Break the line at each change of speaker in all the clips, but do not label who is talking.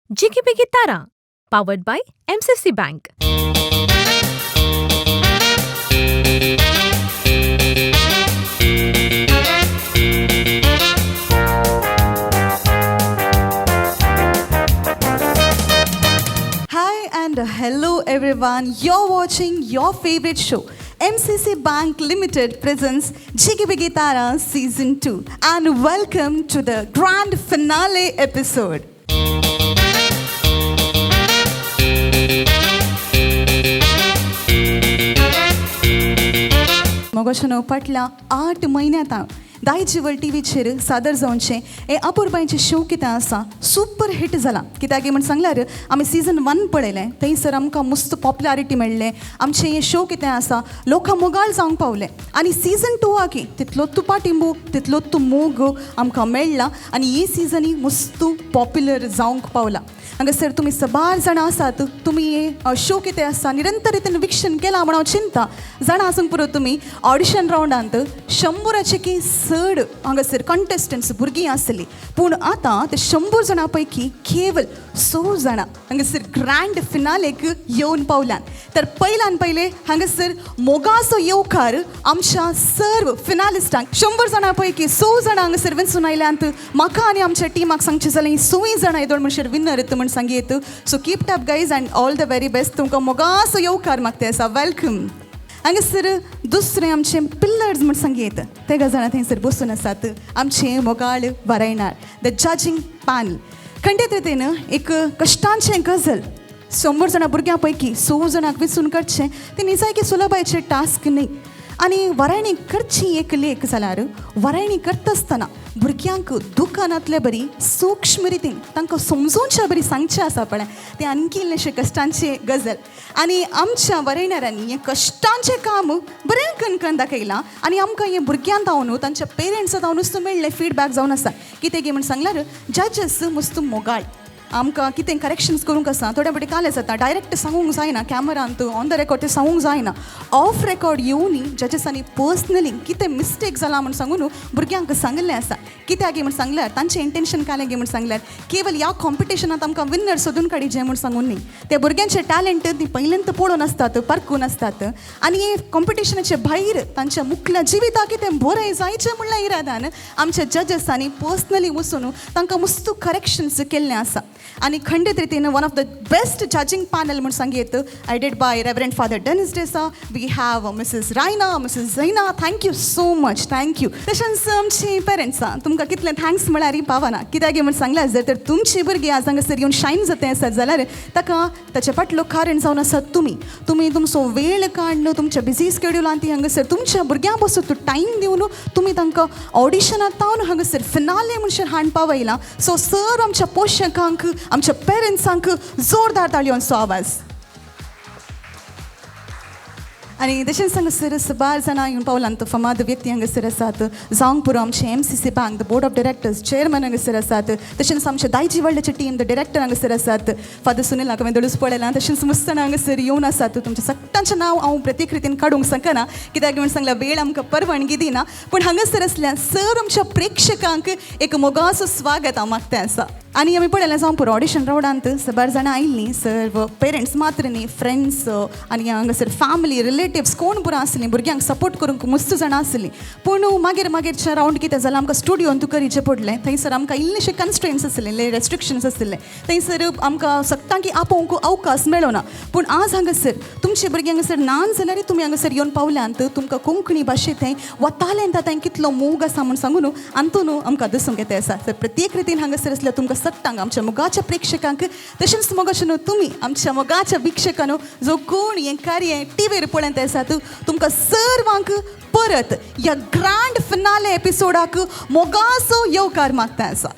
Jigibigi Tara, powered by MCC Bank.
Hi and hello everyone. You're watching your favorite show, MCC Bank Limited presents Jigibigi Tara Season 2, and welcome to the grand finale episode. मगोशनो फाटल्या 8 म्हयन्यांत दायजिवल टीव्हीचेर सादर जावचें हें अपुरबायेचें show कितें आसा, super hit जाला. कित्याक म्हण सांगल्यार, आमी सिजन 1 पळयलें, थंयसर आमकां मस्त पॉप्युलरिटी मेळ्ळें. आमचें हें शो कितें आसा, लोकां मोगाळ जावंक पावलें आनी सिजन 2 आकी तितलोच तूं पाटिंबो, तितलोच तूं मोग आमकां मेळ्ळा आनी ही सिजनूय मस्त पॉप्युलर जावंक पावला. हांगासर तुमी सबार जाणां आसात. तुमी हे शो कितें आसा, निरंतर रितीन विक्षण केलां म्हण हांव चिंता. जाणां आसूंक पुरो तुमी, ऑडिशन रावंडांत 100चे की चड हांगासर कंटेस्टंट्स भुरगीं आसली, पूण आतां ते 100 जाणां पैकी केवल 6 जाणां हांगासर ग्रँड फिनालेक येवन पावल्यात. तर पयल्यान पयले हांगासर मोगाचो येवकार आमच्या सर्व फिनालिस्टांक. 100 जाणां पैकी 6 जाणां हांगासर विंचून आयल्यांत. म्हाका आनी आमच्या टिमाक सांगचें जाल्यार, ही सवूय जाणां येदोळ म्हणसर विनर येता म्हण सांगयेत. So keep up, guys, and all the very best. तुमकां मोगाचो येवकार मागता आसा. Welcome. हांगासर दुसरें आमचे पिल्लर्स म्हण सांगयेत, तेगा जाणां थंयसर बसून आसात, आमचे मोगाळ वरायणार, the judging panel. खंडीत रितीन एक कश्टांचें गजल, 100 जाणां भुरग्यां पैकी 6 जाणांक विंचून काडचें, तें निजायकी सुलभायेचें टास्क न्हय. आनी वरायणी करची एक लेख जाल्यार, वरायणी करता आसतना भुरग्यांक दुकानांतले बरी सूक्ष्म रितीन तांकां समजोवच्या बरी सांगचें आसा पळय, तें आणखी इल्लेशें कश्टांचें गजल. आनी आमच्या वरयणाऱ्यांनी हें कश्टांचें काम बरें कणकण दाखयलां आनी आमकां हें भुरग्यां जावन, तांच्या पेरंट्सां जावनूच मेळ्ळें फिडबॅक जावन आसा. कितें गे म्हण सांगल्यार, जजस मस्त मोगाळ. आमकां कितें करेक्शन्स करूंक आसा, थोड्या फावटी कालें जाता, डायरेक्ट सांगूंक जायना, कॅमरांत ऑन the record तें सांगूंक जायना. ऑफ रेकॉर्ड येवनी जजसांनी पर्सनली कितें मिस्टेक जाला म्हूण सांगून भुरग्यांक सांगिल्लें आसा. कित्याक गे म्हूण सांगल्यार, तांचें इंटेन्शन कालें गे म्हूण सांगल्यार, केवल ह्या कॉम्पिटिशनांत आमकां विनर सोदून काडीचे म्हूण सांगून न्ही. त्या भुरग्यांचें टॅलंट ती पयल्यांत पळोवन आसतात, पारखून आसतात आनी कॉम्पिटिशनाचे भायर तांच्या मुखल्या जिविताक कितें बरें जायचें म्हणल्यार इरादान आमच्या जजसांनी पर्सनली वचून तांकां मस्त करेक्शन्स केल्लें आसा. आनी खंडीत रितीन one of the best judging panel म्हूण सांगयेत, headed by Reverend Father Denis D'Sa, we have Mrs. Raina, Mrs. Zaina. Thank you so much, thank you. तशेंच आमची पेरंट्सां, तुमकां कितलें thanks म्हळ्यार पावना. कित्याक म्हूण सांगल्यार, जर तर तुमची भुरगीं आज हांगासर येवन शायन जाता आसत जाल्यार ताका ताचे फाटलो कारण जावन आसात तुमी. तुमी तुमचो वेळ काडून, तुमच्या बिजी स्केड्युलान ती हांगासर तुमच्या भुरग्यां बसून टायम दिवन तुमी तांकां ऑडिशनात तावन हांगासर फिनाले म्हणसर हाण पावयला. सो सर, आमच्या पोशकांक, आमच्या पेरंट्सांक जोरदार ताळयोंचो आवाज. आनी तशेंच हांगासर सबार जाणां येवन पावलां, फामाद व्यक्ती हांगासर आसात. जावंक पुरो आमचे MCC Bank, the board of directors chairman हांगासर आसात. तशेंच आमचे दायजी वर्ल्डाचे टीम, the director हांगासर आसात, फादर सुनील हांवें दळूस पळयलां. तशेंच मस्त जाणां हांगासर येवन आसात. तुमच्या सगळ्यांचें नांव हांव प्रत्येक रितीन काडूंक शकना, कित्याक म्हूण सांगल्यार वेळ आमकां परवानगी दिना. पूण हांगासर आसल्या सर आमच्या प्रेक्षकांक एक मोगाचो स्वागत हांव मागता आसा. आनी आमी पळयलें, जावं पुरो, ऑडिशन रावंडांत सबार जाणां आयिल्लीं. सर्व पेरंट्स मात्र न्ही, फ्रेंड्स आनी हांगासर फॅमिली, रिलेटिव्स कोण पुरो आसलीं. भुरग्यांक सपोर्ट करूंक मस्त जाणां आसलीं. पूण मागीर मागीरच्या रावंड कितें जालां, आमकां स्टुडियोन तूं करीचें पडलें. थंयसर आमकां इल्लेशे कन्स्ट्रेंट्स आसले, रेस्ट्रिक्शन्स आसले. थंयसर आमकां सगळ्यांक आपोवंक अवकाश मेळना. पूण आज हांगासर तुमचे भुरगीं हांगासर ना जाल्यार तुमी हांगासर येवन पावल्यांत. तुमकां कोंकणी भाशेंत थंय वतालें थंय कितलो मोग आसा म्हूण सांगून अंतून आमकां दिसूंक येता आसा. तर प्रत्येक रितीन हांगासर आसल्या तुमकां सगळ्यांक, आमच्या मोगाच्या प्रेक्षकांक, तशेंच मोगाच्या न्हू, तुमी आमच्या मोगाच्या वीक्षकांनो, जो कोण हें कार्य टिवीर पळयत आसात, तुमकां सर्वांक परत ह्या ग्रांड फिनाले एपिसोडाक मोगाचो येवकार मागता आसा.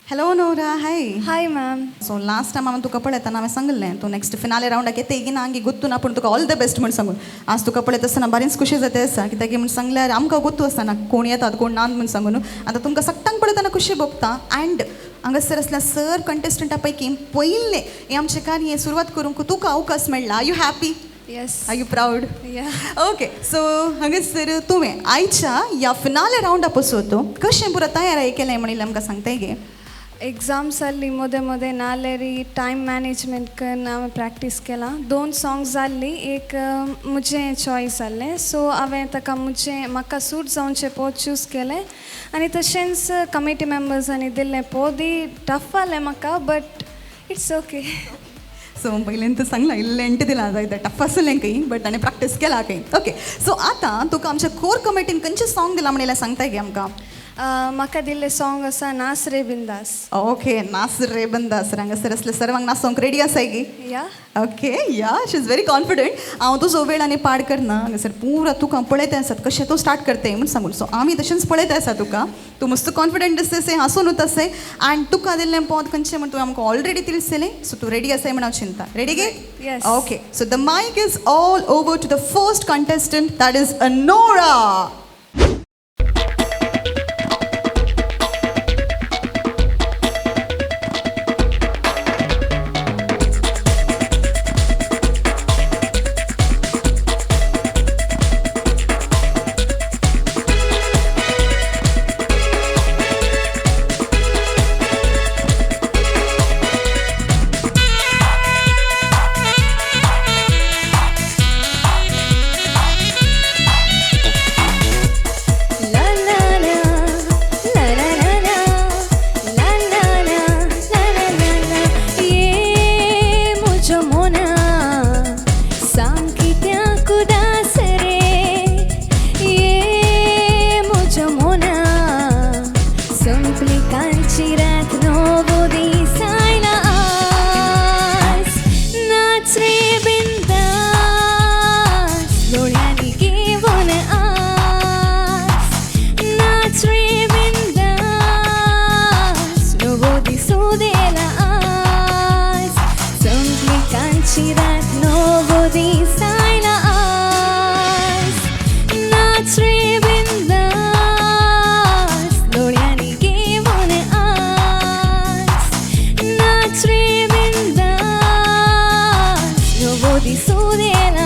Hello Nora, hi.
Hi, ma'am.
So last time हांवें तुका पळयतना हांवें सांगिल्लें, तूं नेक्स्ट फिनाले रावंडाक येता की ना आंगी गुत्तू ना, पूण तुका ऑल the best म्हूण सांगून. आज तुका पळयत आसतना बारीच खुशी जाता आसा. कित्याक म्हूण सांगल्यार, आमकां गुत्तू आसतना कोण येतात, कोण ना म्हूण सांगून. आतां तुमकां सगळ्यांक पळयतना खुशी भोगता. अँड हांगासर आसल्या सर कंटेस्टंटा पैकी पयलें हें आमचें कार्य सुरवात करूंक तुका अवकाश मेळ्ळा. You happy?
Yes.
Are you proud?
Yeah.
Okay, so हांगासर तुवें आयच्या ह्या फिनाले रावंडा पसून कशें पुरो तयारी केलें म्हणिल्लें आमकां सांगताय गे?
एग्जाम्स आसली मदें मदें नाल्यार टायम मॅनेजमेंट करून हांवें प्रॅक्टीस केला. 2 सॉंग्स जाल्ली, एक म्हजें चॉयस जाल्लें, सो हांवें ताका म्हजें म्हाका सूट जावचें पद चूज केलें आनी तशेंच कमिटी मेंबर्सांनी दिल्लें पदय टफ जालें म्हाका, बट it's okay.
सो पयल्यान तर सांगलां इल्लें दिलां जाय टफ आसलें खंय, बट ताणें प्रॅक्टीस केला खंय. ओके, सो आतां तुका आमच्या कोर कमिटीन खंयचें सॉंग दिलां म्हणिल्लें सांगताय गे आमकां?
म्हाका दिल्लें सॉंग आसा नाच रे बिंदास.
ओके, नाच रे बिंदास. हांगासर आसले सर्वांक नाचोंक रेडी आसाय गी?
Yeah.
Okay, yeah, she is very confident. हांव तुजो वेळ आनी पाड करना, हांगासर पुरा तुका पळयत आसात कशें तूं स्टार्ट करताय म्हूण सांगून. सो आमी तशेंच पळयत आसा तुका, तूं मस्त कॉन्फिडंट आसता, हांसून आसय आनी तुका दिल्लें पद खंयचें म्हण तुवें आमकां ऑलरेडी दिसलें. सो तूं रेडी आसाय म्हण हांव चिंता. रेडी गे?
Yes.
Okay, so the mic is all over to the first contestant, that is Anora.
Nobody so de la.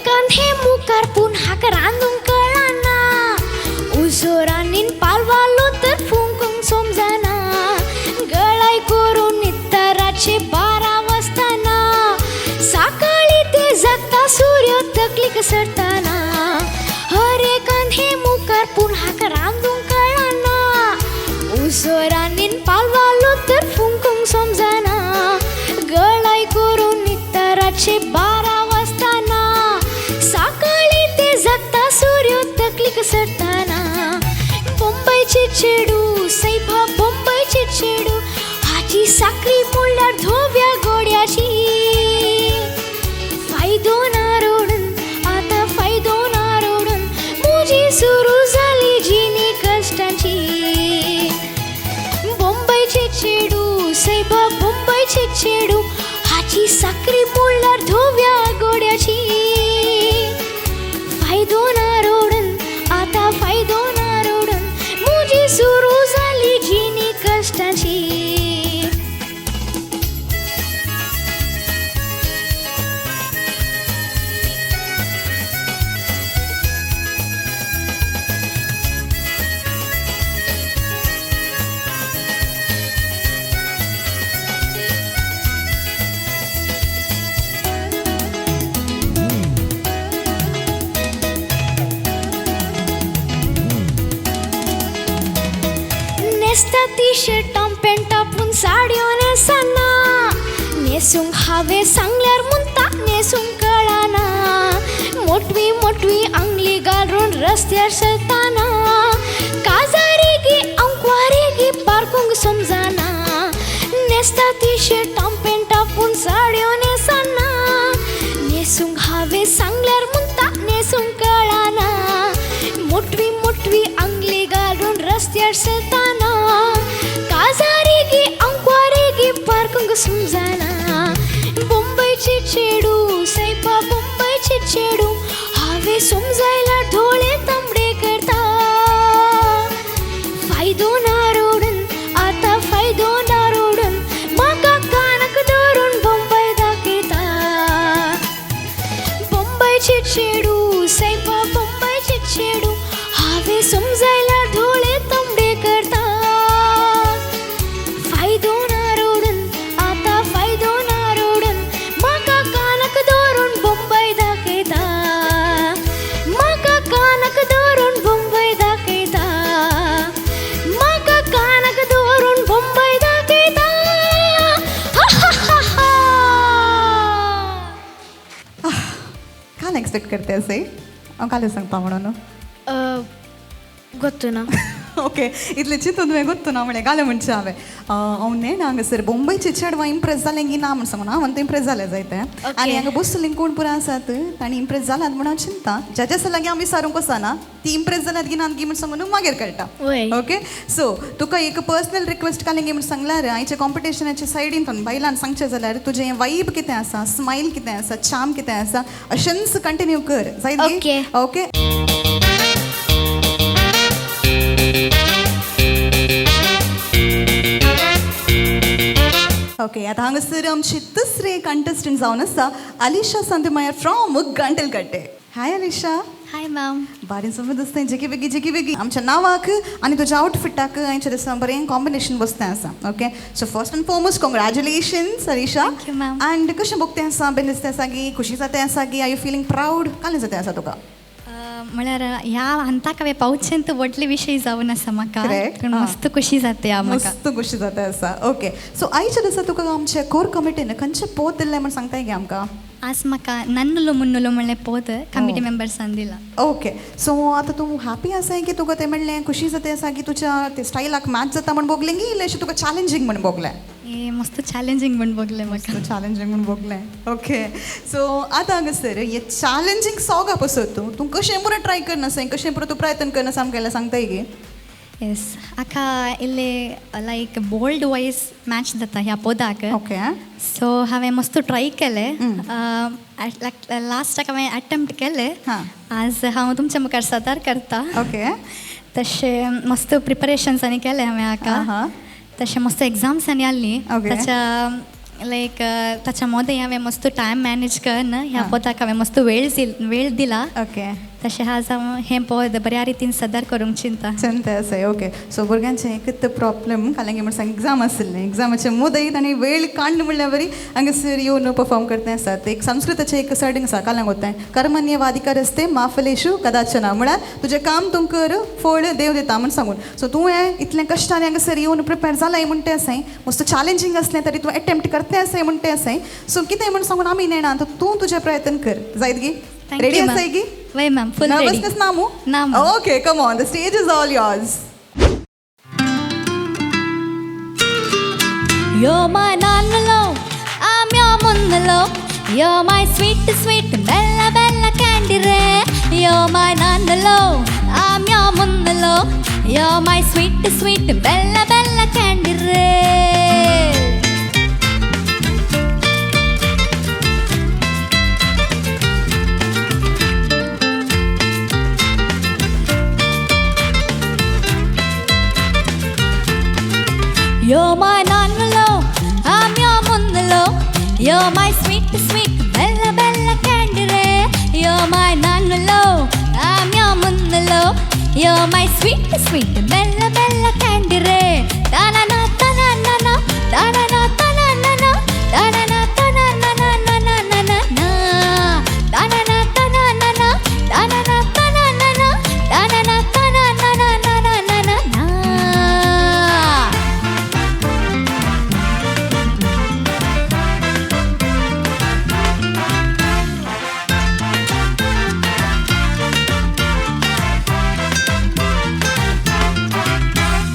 एकान हे मुखार पूण हाका रांदूंक कळना उसोरांनी पालवालो तर फुंकूंक समजना गळाय करून न्हिदता रातचे 12 वाजताना सकाळी ते जागता सूर्य तकलीक सरताना हर एकान हे मुखार पूण हाका रांदूंक कळना उसोरांनी पालवालो तर फुंकूंक समजना गळाय करून न्हिदता रातचे 12 वाजताना सकाळी ते जागता सूर्य तकलीक सरताना मुंबयचे चेडू सैबा मुंबयचे चेडू हाची साकरी म्हणल्यार धव्या गोड्याची फायदो ना रोडून आतां फायदो ना रोडून म्हजी सुरू जाली जिणी कश्टांची मुंबयचे चेडू सैबा मुंबयचे चेडू हाची साकरी म्हणल्यार धव्या गोड्याची फायदो ना रोडून आतां फायदो ना रोडून म्हजी सुरू जाली जिणी कश्टांची. नेसता टी शर्टां पेंटां पूण साडयो न्हेसना न्हेसूंक हांवें सांगल्यार म्हणटा न्हेसूंक कळना मोटवी मोटवी आंगली घालून रस्त्यार चलताना काजारी गी अंकवारी गी पारकूंक समजना नेसता टी शर्टां पेंटां पूण साडयो न्हेसना न्हेसूंक हांवें सांगल्यार म्हणटा न्हेसूंक कळना मोटवी मोटवी आंगली घालून रस्त्यार चलताना काजारी गी अंकवारी गी पारकूंक समजना मुंबयचे चेडू सैबा मुंबयचे चेडू हांवें समजायल्यार धोळे तांबडे करता फायदो ना रोडून आतां फायदो ना रोडून म्हाका कानाक धरून बंबय दाखयता मुंबयचे चेडू सैबा मुंबयचे चेडू हांवें समजायल्यार धोळे तांबडे करता फायदो ना रोडून आतां फायदो ना रोडून म्हाका कानाक धरून बंबय दाखयता म्हाका कानाक धरून बंबय दाखयता म्हाका कानाक धरून बंबय दाखयता. हा हा हा हा.
काल एक्सपेक्ट करते असे हांव काल सांगता म्हणून
गोत्तु ना.
ओके इतलें चिंतून तुवें गोत्तु ना म्हणलें घालें म्हणचें हांवें हांव नेणा हांगासर मुंबयचे चेडवां इम्प्रेस जालें की ना म्हण सांगून हांव आतां इम्प्रेस जालें जायते आनी हांगा बसलीं कोण पुरो आसात तांणी इम्प्रेस जालात म्हूण हांव चिंता जजेस लागीं हांव विचारूंक वचना ती इम्प्रेस जाल्यात की ना की म्हण सांगून मागीर कळटा. ओके सो तुका एक पर्सनल रिक्वेस्ट घालें म्हण सांगल्यार आयच्या कॉम्पिटिशनाच्या सायडीन बायलान सांगचें जाल्यार तुजें वायब कितें आसा, स्मायल कितें आसा, चार्म कितें आसा, अशेंच कंटिन्यू कर जायत. ओके ओके आतां हांगासर आमची दुसरे कंटेस्टंट जावन आसा Alisha Santimayar from Gantelkatte. Hi Alisha.
Hi ma'am.
बारीक समज दिसता जेकी बेगी जेकी बेगी आमच्या नांवाक आनी तुज्या आउटफिटाक आयच्या दिसा बरें कॉम्बिनेशन बसतें आसा. Okay so first and foremost congratulations Alisha.
Thank you ma'am.
And कशें भोगतें आसा, बेन दिसतें आसा की खुशी जाता आसा की are you feeling proud कालें जाता आसा तुका?
म्हळ्यार ह्या हंताक हांवें पावचें तर व्हडले विशय जावन आसा म्हाका,
Correct.
पूण मस्त खुशी जाता म्हाका.
मस्त खुशी जाता आसा. ओके सो आयच्या दिसा तुका आमच्या कोर कमिटीन खंयचें पोत दिल्लें म्हण सांगताय गे आमकां?
आज म्हाका नन्नुलो मुन्नुलो म्हणलें पोत कमिटी मेंबर्सान दिलां.
ओके सो आतां तूं हॅपी आसाय की तुका तें म्हणलें खुशी जाता आसा की तुज्या ते स्टायलाक मॅच जाता म्हण भोगलें की इल्लें अशें तुका चॅलेंजींग म्हण भोगलें?
ए मस्त चॅलेंजींग म्हण भोगलें म्हाका.
चॅलेंजींग म्हण भोगलें. ओके सो आतां हांगासर हें चॅलेंजींग सॉंगा पसत तूं तूं कशें पुरो ट्राय करनासाय, कशें पुरो तूं प्रयत्न करनासा आमकां सांगताय गे?
येस हाका इल्लें लायक बोल्ड वॉयस मॅच जाता ह्या पदाक.
ओके
सो हांवें मस्त ट्राय केलें, लास्टाक हांवें अटेम्प्ट केलें. आज हांव तुमच्या मुखार सादर करता.
ओके
तशें मस्त प्रिपरेशन्स आनी केलें हांवें हाका, तशें मस्त एग्जाम्स आनी आहली.
Okay.
ताच्या लायक ताच्या मोदें हांवें मस्त टायम मॅनेज करून ह्या पदाक हांवें मस्त वेळ वेळ दिला.
ओके.
तशें आज हांव हें पद बऱ्या रितीन सदर करूंक चिंता.
चिंता आसा. ओके, सो भुरग्यांचें एकच प्रॉब्लम काल्यां म्हण सांग एग्जाम आशिल्लें, एग्जामाचे मुदय तांणी वेळ काडलो म्हणल्यार बरी हांगासर येवन परफॉर्म करता आसात. एक संस्कृताचें एक सर्डिंग आसा काल्यांक वता कर्मण्यवाधिकारस्ते माफलेशु कदाचना, म्हळ्यार तुजें काम तूं कर फळ देव दिता म्हण सांगून. सो तुवें इतलें कश्टान हांगासर येवन प्रिपेर जालाय म्हणटे आसाय, मस्त चॅलेंजींग आसलें तरी तूं एटेम्प्ट करते आसाय म्हणटे आसाय. सो कितें म्हण सांगून आमी नेणा तूं तुजें प्रयत्न कर जायत गी? रेडी आसाय गी?
वय मॅम, फुल रेडी.
Nervousness ना मू?
ना ma'am.
Okay, come on, the stage is all yours.
You're my nannalo, I'm your munnalo. You're my sweet, sweet bella bella candy re. You're my nannalo, I'm your munnalo. You're my sweet, sweet bella bella candy re. You're my nannalo, I'm your munnalo. You're my sweet, sweet bella bella candy re. You're my nannalo, I'm your munnalo. You're my sweet, sweet bella bella candy re. Ta na na ta na na na, ta na na ta na na na, ta na na ta na na na na na na na na, ta na na ta na na na, ta na na ta na na na, ta na na ta na na na na na na na na.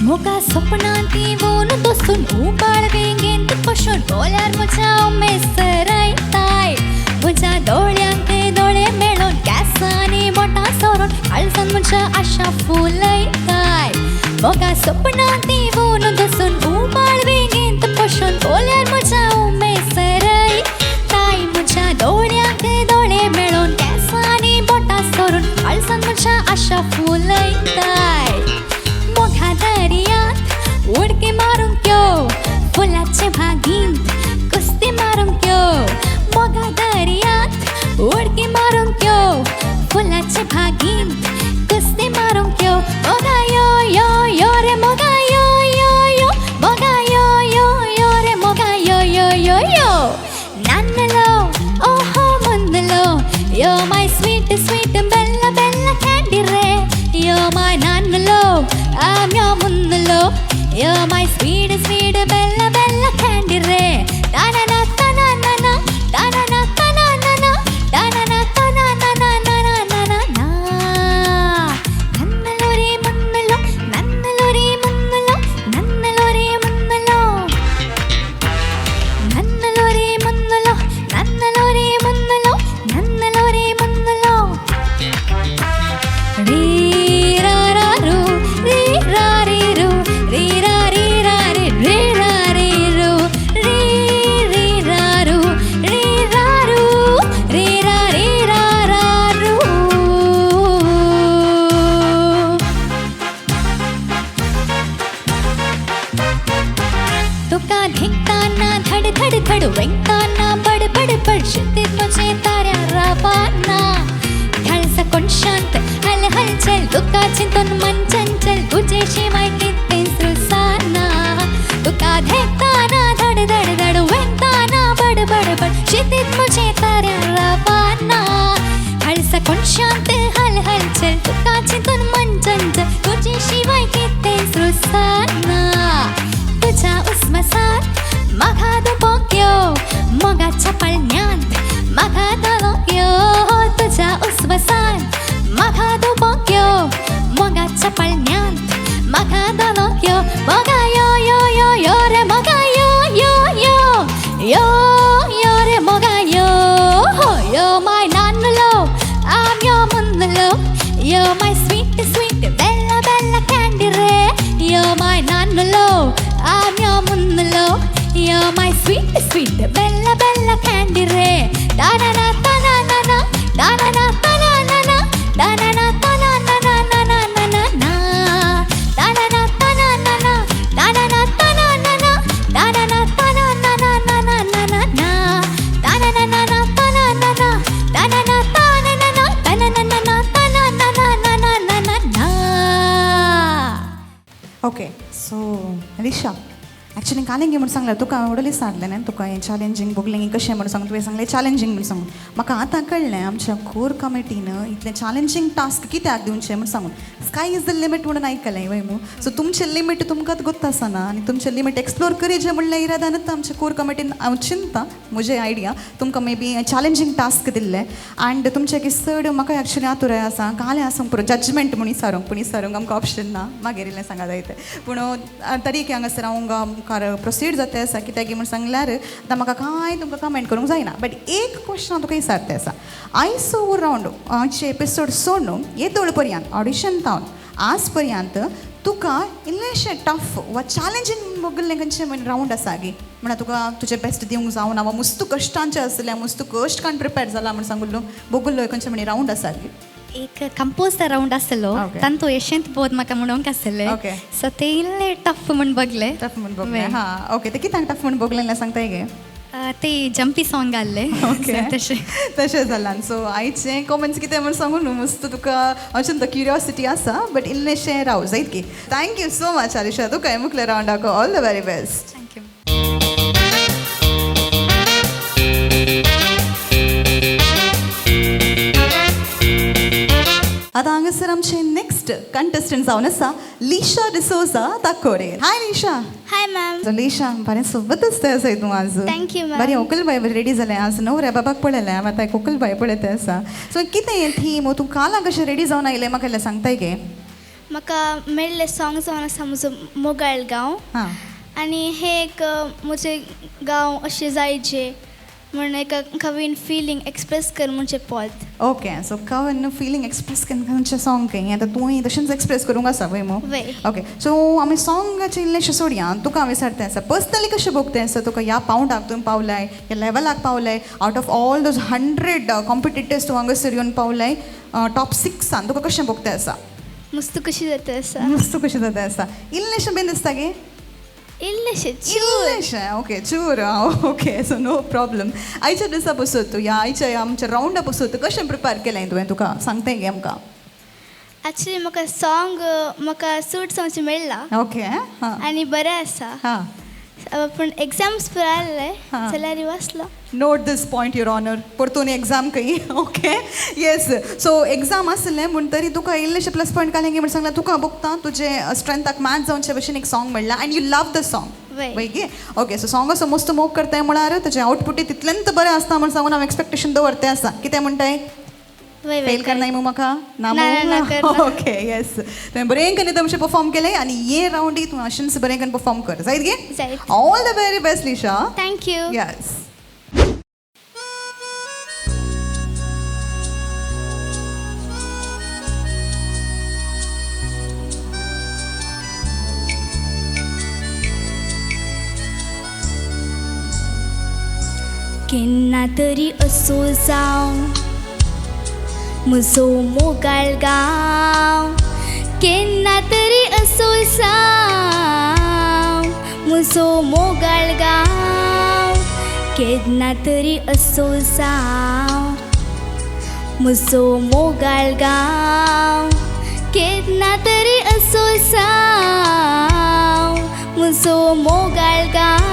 मोगा सपनांती वोन दोसून उबाळ वेंगेंत पशून बोल्यार म्हज्या उमेसरायताय म्हज्या दोळ्यांक दोळे मेळोन केंसांनी बोटां सोरून काळजान म्हज्या आशा फुलयताय. मोगा सपनांती वोन दोसून उबाळ वेंगेंत पशून बोल्यार म्हज्या उमेसरायताय म्हज्या दोळ्यांक दोळे मेळोन केंसांनी बोटां सोरून काळजान म्हज्या आशा फुलयताय. मोगा दर्यांत उडकी मारूंक यो, फुलाचे भागींत कुस्ती मारूंक यो. मोगा दर्यांत उडकी मारूंक यो, फुलाचे भागींत कुस्ती मारूंक यो. मोगा यो यो यो रे मोगा यो यो यो, मोगा यो यो यो रे मोगा यो यो यो यो. नान्नलो ओहो मुन्नलो, yo my sweet sweet bella bella candy ray. Yo my nannalo, I'm your munnalo. You're my sweet, sweet bella bella candy re. Ta na na ta na na na, ta na na ta na na na, ta na na ta na na na na na na na na. Nannalo re munnalo, nannalo re munnalo, nannalo re munnalo, nannalo re munnalo, nannalo re munnalo, nannalo re munnalo. Re ra ra ru, re ra re ru, re ra re ra re, re ra re ru, re re ra ru, re ra ru, re ra re ra ra ru. तुका धिकताना धड धड धड वेंगताना बड बड बड शितीत म्हजे ताऱ्या रावाना थळसा कोण शांत हल हलचल तुका चिंतून मन चंचल तुजे शिवाय कितें सुसाना. तुका धेकताना धड धड धड वेंगताना बड बड बड शितीत म्हजे ताऱ्या रावाना थळसा कोण शांत हल हलचल तुका चिंतून मन चंचल तुजे शिवाय कितें सुसाना. तुझ्या उस्मसात म्हाका दुबोक्यो, मोगाच्या पळण्यांत म्हाका दलोक्यो. तुझ्या उस्मसात म्हाका दुबोक्यो, मोगाच्या पळण्यांत म्हाका दलोक्यो. मोगा यो यो यो यो रे मोगा यो यो यो यो यो रे मोगा यो. यो my nannalo, I'm your munnalo. You're my sweet, sweet bella bella candy re. You're my nannalo, I'm your munnalo. You're my sweet, sweet bella bella candy re. Ta na na ta na na na, ta na na ta na na na, ta na na ta na na na na na na na na, ta na na ta na na na, ta na na ta na na na, ta na na ta na na na na na na
Alisha, actually कालेंगे म्हूण सांगलें तुका हांवें व्हडलें सांगलें न्ही तुका हें चॅलेंजींग भोगलें कशें म्हणून सांग, तुवें सांगलें चॅलेंजींग म्हणून सांगून. म्हाका आतां कळ्ळें आमच्या कोर कमिटीन इतलें चॅलेंजींग टास्क कित्याक दिवचें म्हूण सांगून. स्काय is the limit म्हणून आयकलें वय मू. सो तुमचें लिमीट तुमकां गोत्त आसना आनी तुमचें लिमीट एक्सप्लोर करीजे म्हणलें इरादानूच आमच्या कोर कमिटीन हांव चिंता म्हजें आयडिया तुमकां मे बी चॅलेंजींग टास्क दिल्लें. आनी तुमचें की चड म्हाका एक्चुअली आतुराय आसा कालें आसूंक पुरो जजमेंट म्हूण विचारूंक, पूण विचारूंक आमकां ऑप्शन ना, मागीर इल्लें सांगा जाय तें. पूण तरी हांगासर हांव मुखार प्रोसीड जाता आसा कित्याक म्हूण सांगल्यार आतां म्हाका कांय तुमकां कमेंट करूंक जायना. बट एक क्वेश्चन हांव तुका विचारता आसा, आयचो रावंड आयचे एपिसोड सोडून येदोळ पर्यंत ऑडिशन तावन आज पर्यंत तुका इल्लेशें टफ वा चॅलेंजींग बघिल्लें खंयचें म्हण रावंड आसा गे, म्हणल्यार तुका तुजें बेस्ट दिवंक जावना वा मुस्तू कश्टांचें आसलें, मुस्तू कश्ट काडून प्रिपेर जाला म्हण सांगुल्लो बघिल्लो खंयचें म्हण रावंड आसा गे?
एक कंपोज रावंड आसलो तांतू येशेंत बोध म्हाका म्हणूंक आसलें, सो ते इल्ले टफ म्हूण बगले.
टफ म्हूण बगले, हां ओके. ते कित्याक टफ म्हूण बगलें सांगताय गे?
ते जंपी सॉंग आसले तशें
तशें जालां. सो आयचें कॉमेंट्स कितें म्हूण सांगू न्हू, मस्त तुका अशें तो क्युरियोसिटी आसा बट इल्लेशें राव जायत की. Thank you so much Alisha, तुका मुखल्या रावंडाक all the very best.
Thank you.
आतां हांगासर आमचे नेक्स्ट कंटेस्टंट जावन आसा Lisha D'Souza Takore. Hi Lisha.
Hi ma'am.
So Lisha, बरें सोबतच तें आसा तूं आज.
Thank you ma'am.
बरें होकल बाय रेडी जालें आज न्हू रे बाबाक पळयलें हांवें, आतां होकल बाय पळयता आसा. सो कितें हें थीम, तूं काल कशें रेडी जावन आयलें म्हाका इल्लें सांगताय गे?
म्हाका मेळ्ळें सॉंग जावन आसा म्हजो मोगाळ गांव, आनी हे एक म्हजें गांव अशें जायचे म्हण एक कवीन फिलींग एक्सप्रेस कर म्हणजे पद.
ओके, सो कवन फिलींग एक्सप्रेस खंयचें सॉंग खंय आतां तुवें तशेंच एक्सप्रेस करूंक आसा पळय मू. ओके, सो आमी सॉंगाचें इल्लेशें सोडया, तुका हांवें विचारतें आसा पर्सनली कशें भोगतें आसा तुका ह्या पावंडाक तुवें पावलाय, ह्या लेवलाक पावलाय, out of all those 100 competitors तूं हांगासर येवन पावलाय टॉप 6 तुका कशें भोगतें आसा?
मस्त कशी जाता आसा.
मस्त कशी जाता आसा. इल्लेशें बेन दिसता गे?
इल्लेशें
इल्लेशें. ओके चूर. Okay, so no problem. आयच्या दिसा पसून तूं ह्या आयच्या आमच्या रावंडा पसून तूं कशें प्रिपेर केलें तुवें, तुका सांगताय गे आमकां?
एक्चुअली म्हाका सॉंग म्हाका सूट जावचें मेळ्ळा.
ओके,
आनी बरें आसा, पूण एग्जाम्स पुरो आसले जाल्यार वाचलो.
Note this point your honour, परतून एग्जाम खंय. ओके येस, सो एग्जाम आसलें म्हूण तरी तुका इल्लेशें प्लस पॉयंट काडलें म्हूण सांगलें तुका भोगता तुजें स्ट्रेंथाक मॅच जावचे भशेन एक सॉंग म्हणलां आनी you love the song वय गे. ओके, सो सॉंग असो मस्त मोग करताय म्हळ्यार तुजें आउटपुटूय तितलेंच बरें आसता म्हूण सांगून हांव एक्सपेक्टेशन दवरतें आसा. कितें म्हणटाय? फेल करनाय मू म्हाका? ना मू? ओके येस, तुवें बरें करून तुमचें परफॉर्म केलें आनी हे रावंडूय तूं अशेंच बरें करून परफॉर्म कर जायत गे. All the very best Lisha.
Thank you.
Yes.
केन्ना तरी असो जावं म्हजो मोगाळ गांव, केन्ना तरी असो जावं म्हजो मोगाळ गांव, केन्ना तरी असो जावं म्हजो मोगाळ गांव, केन्ना तरी असो जावं म्हजो मोगाळ गांव.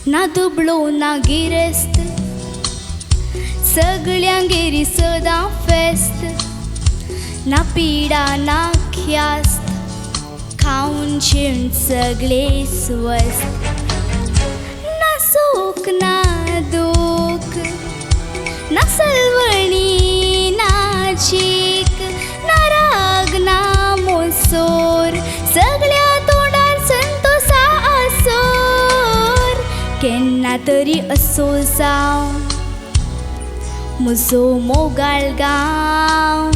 ना दुबळो ना गिरेस्त, सगळ्यांगेरी सदां फेस्त, ना पिडा ना ख्यास्त, खावन जेवन सगळे स्वस्थ, ना सूख ना दूख, ना सलवणी ना चीक, ना राग ना मोसोर, सगळ्या तोंडार संतोषा आसोर. केन्ना तरी असो जावं म्हजो मोगाळ गांव,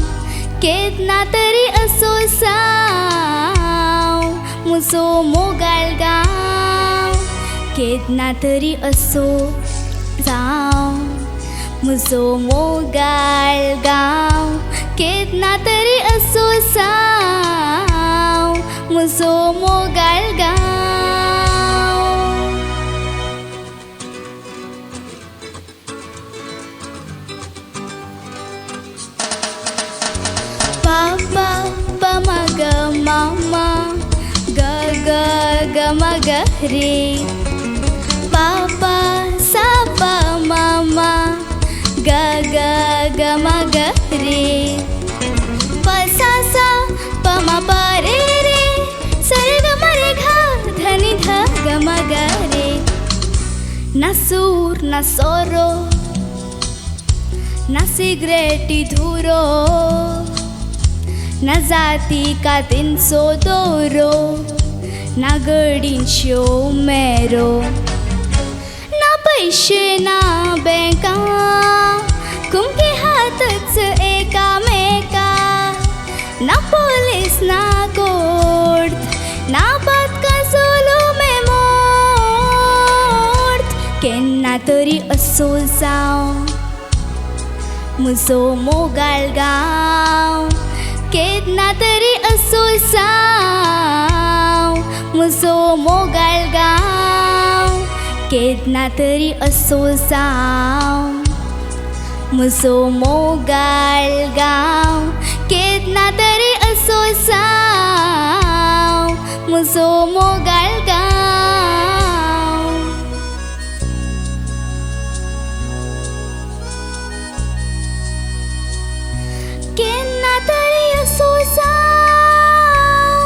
केन्ना तरी असो जावं म्हजो मोगाळ गांव, केन्ना तरी असो जावं म्हजो मोगाळ गांव, केन्ना तरी असो जावं म्हजो मोगाळ गांव. पापा प म ग म म
ग म ग रे पा पा सा पा मा मा ग ग ग म ग रे प सा सा प म प रे रे स रे ग म रे घ ध नि ध ग म ग रे. ना सूर ना सोरो ना सिगरेटी धुरो ना जाती कातींचो दोरो ना गडींच्यो मेरो ना पैशे ना बँका कुमके हातच एकामेका ना पोलीस ना कोर्ट ना पातका सोलो मेमोर्त केन्ना तरी असो जावं म्हजो मोगाळ गांव केन्ना तरी असो जावं म्हजो मोगाळ गांव केन्ना तरी असो जावं म्हजो मोगाळ गांव केन्ना तरी असो जावं म्हजो मोगाळ गांव. केन्ना तरी असो जावं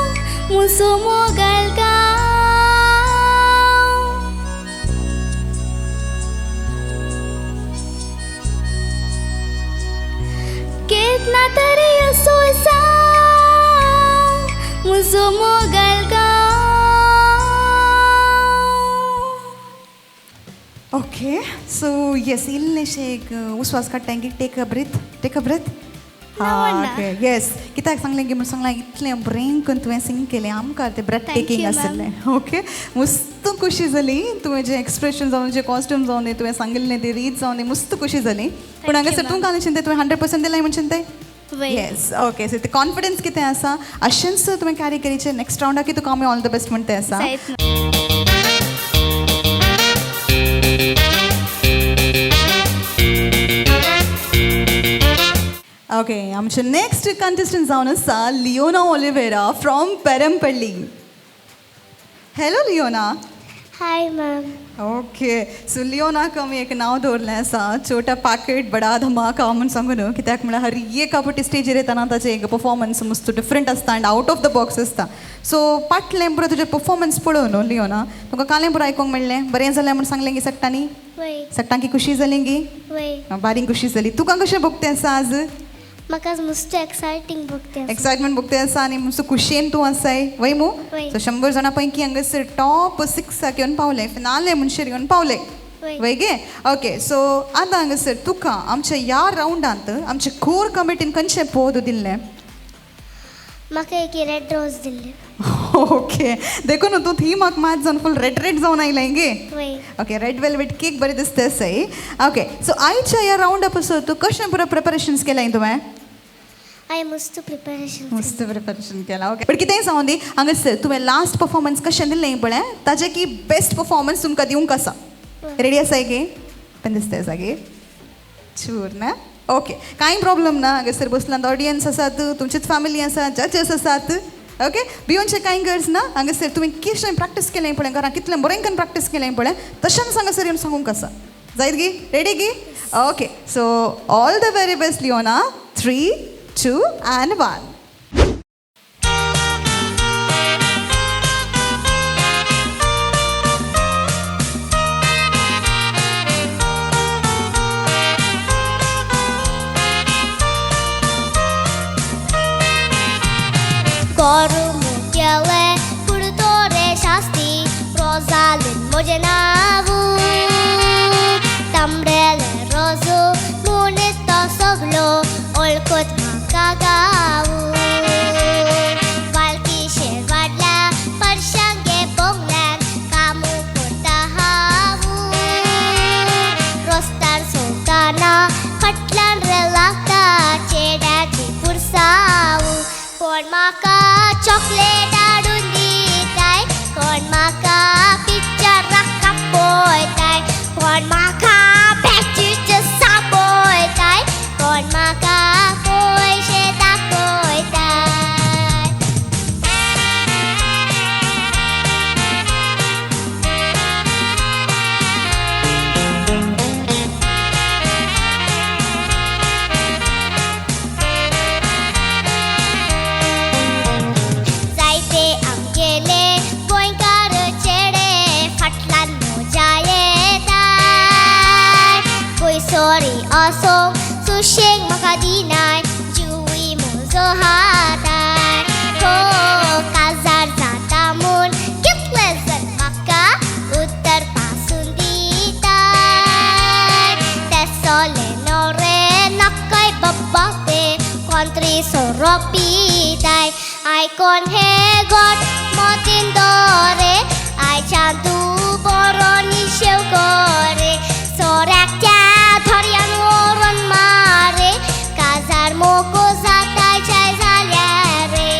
म्हजो मोगाळ गांव. केन्ना तरी असो जावं म्हजो मोगाळ गांव.
ओके सो येस इल्लेशें एक उस्वास काडटा की take a breath, take a breath. हां ओके येस कित्याक सांगलें की म्हूण सांगलां इतलें बरें करून तुवें सिंग केलें आमकां तें ब्रेथ टेकींग आसलें. ओके मस्त खुशी जाली तुवें जें एक्सप्रेशन जावन जें कॉस्ट्यूम जावन दी तुवें सांगिल्लें ती रीत जावन दी मस्त खुशी जाली. पूण हांगासर तूं घालून चिंता तुवें 100% दिलां म्हण चिंताय. येस ओके सो ते कॉन्फिडन्स कितें आसा अशेंच तुवें कॅरी करीचें नेक्स्ट रावंडाक तुका आमी ऑल the best म्हणटा आसा. ओके आमचे नेक्स्ट कंटेस्टंट जावन आसा Leona Oliveira from Perampalli. Hello Leona.
Hi ma'am.
Okay so लियोनाक आमी एक नांव दवरलें आसा छोटा पाकेट बडा धमाका म्हूण सांगू न्हू कित्याक म्हळ्यार हर एक फावटी स्टेजीर येतना ताचें एक परफॉर्मन्स मस्त डिफरंट आसता आनी आउट ऑफ the box आसता. सो फाटलें पुरो तुजें परफॉर्मन्स पळोवन न्हू लियोना तुका कालें पुरो आयकूंक मेळ्ळें बरें जालें म्हूण सांगलें गी सगटांनी सगटांकी खुशी जाली गी बारीक खुशी जाली. तुका कशें भोगतें आसा आज?
म्हाका मस्त एक्सायटींग भोगते.
एक्सायटमेंट भोगते आसा आनी मस्त खुशयेन तूं आसाय वय मू. सो 100 जाणां पैकी हांगासर टॉप 6 येवन पावले फिनाले मनशेर येवन पावले वय गे. ओके सो आतां हांगासर तुका आमच्या ह्या रावंडांत आमच्या कोर कमिटीन खंयचें पद दिल्लें?
म्हाका एक रेड रोज दिल्लें.
ओके देखून तूं थी म्हाका मात जावन फूल रेड रेड जावन आयलें गे. ओके रेड वेलवेट केक बरें दिसता आसाय. ओके सो आयच्या ह्या रावंडा पासून तूं कशें पुरो प्रिपरेशन्स केलां तुवें?
हांवें मस्त प्रिपरेशन
मस्त प्रिपरेशन केलां. ओके बट कितेंय जावं दी हांगासर तुवें लास्ट परफॉर्मन्स कशें दिल्लें पळय ताजें की बेस्ट परफॉर्मन्स तुमकां दिवंक आसा. रेडी आसाय गे? पण दिसता आसा गे चूर ना. ओके कांय प्रॉब्लम ना हांगासर बसलां ऑडियन्स आसात तुमचीच फॅमिली आसा जजेस आसात. ओके भियोनचें कांय गरज ना हांगासर तुवें कितलें प्रॅक्टीस केलें पळय घरां कितलें बरें करून प्रॅक्टीस केलें पळय तशेंच हांगासर येवन सांगूंक आसा. जायत गी? रेडी गी? Okay so all the very best Leona. 3, 2 and 1.
Koru purtore shasti rozalin mojenavu tamrele rozu munito soglo olkot makagavu valki shervadla parshange bonglan kamu kurtahavu rostar sultana katlan relakta chedachi pursavu कोण म्हाका chocolate हाडून दिताय कोण म्हाका पिक्चराक पळयताय कोण म्हाका बॅचीच सापयताय कोण म्हाका पयशे दाखयताय. सॉरी असो सुशेग म्हाका दिनाय जुवी म्हजो हातार हो काजार जाता म्हूण कितले जण म्हाका उतर पासून दिताय ते सोले नोरे नाकाय बाबा ते कोण सोरो पिताय आयकोन हे गोट मतीन दोरे आयच्यान तूं बरो निशेव करे सोऱ्याक त्या धोर्यान व्हरोन मारे काजार मोको जाता जाय जाल्यार रे.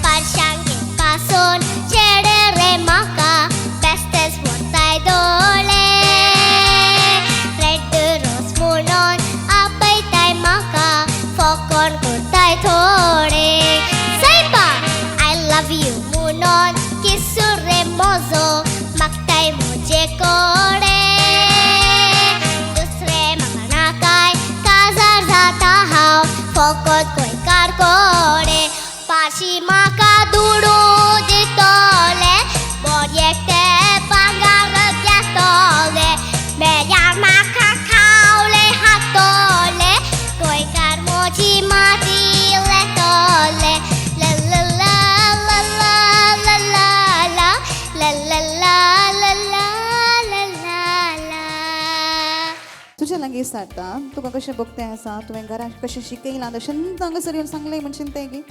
पारशांगे पासून चेडे रे म्हाका बेस्तेच व्हरताय दोळे रेड रोज म्हणून आपयताय म्हाका फोकोन करताय थोडे सायबा I love you म्हणून किसूर रे म्हजो मागताय म्हजे कडे दुसरे म्हाका नाकाय काजार जाता हांव फकत गोंयकार कोडे पाशी म्हाका दुडू दितले बरें ते भांगर घेतले मेल्यार म्हाका खावले हातले गोंयकार म्हजी माती लेतले ला ला ला ला ला ला ला ला ला ला ला ला ला ला ला.
तुज्या लागीं विचारता तुका कशें बघतें आसा तुवें घरान कशें शिकयलां तशें हांगासर येवन सांगलें म्हणशीन तें की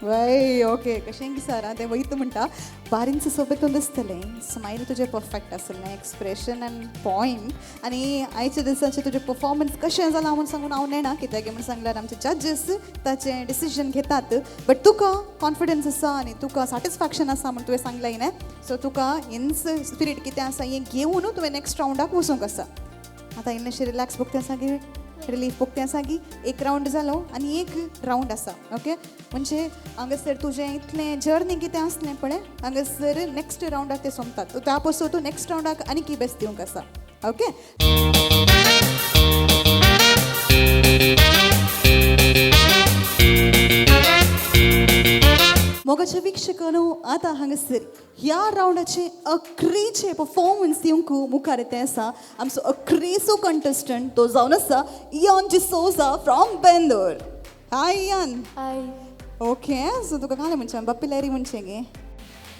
वय ओके कशें सर तें वयता म्हणटा बारींच सोबेतून दिसतलें स्मायल तुजें परफेक्ट आसलें एक्सप्रेशन आनी पॉयंट आनी आयच्या दिसाचें तुजें परफॉर्मन्स कशें जालां म्हूण सांगून हांव नेणा कित्याक म्हूण सांगल्यार आमचे जजीस ताचें डिसिजन घेतात बट तुका कॉन्फिडन्स आसा आनी तुका सॅटिस्फॅक्शन आसा म्हूण तुवें सांगलें न्ही सो तुका हेंच स्पिरीट कितें आसा हें घेवन तुवें नेक्स्ट रावंडाक वचूंक आसा. आतां इल्लेशें रिलॅक्स बघते आसा की रिलीफ बघते आसा की एक रावंड जालो आनी एक रावंड आसा ओके म्हणजे हांगासर तुजें इतलें जर्नी कितें आसलें पळय हांगासर नेक्स्ट रावंडाक ते सोंपतात त्या पासून तूं नेक्स्ट रावंडाक आनी बेस्ट दिवंक आसा ओके. मोगाच्या वीक्षकांनो आतां हांगासर ह्या रावंडाचे अक्रेचे परफॉर्मन्स दिवंक मुखार येते आसा आमचो अक्रेचो कंटेस्टंट तो जावन आसा Ian D'Souza from Bendur. Hi Ian.
Hi.
Okay so तुका कालें म्हणचें बप्पी लहरी म्हणचें गे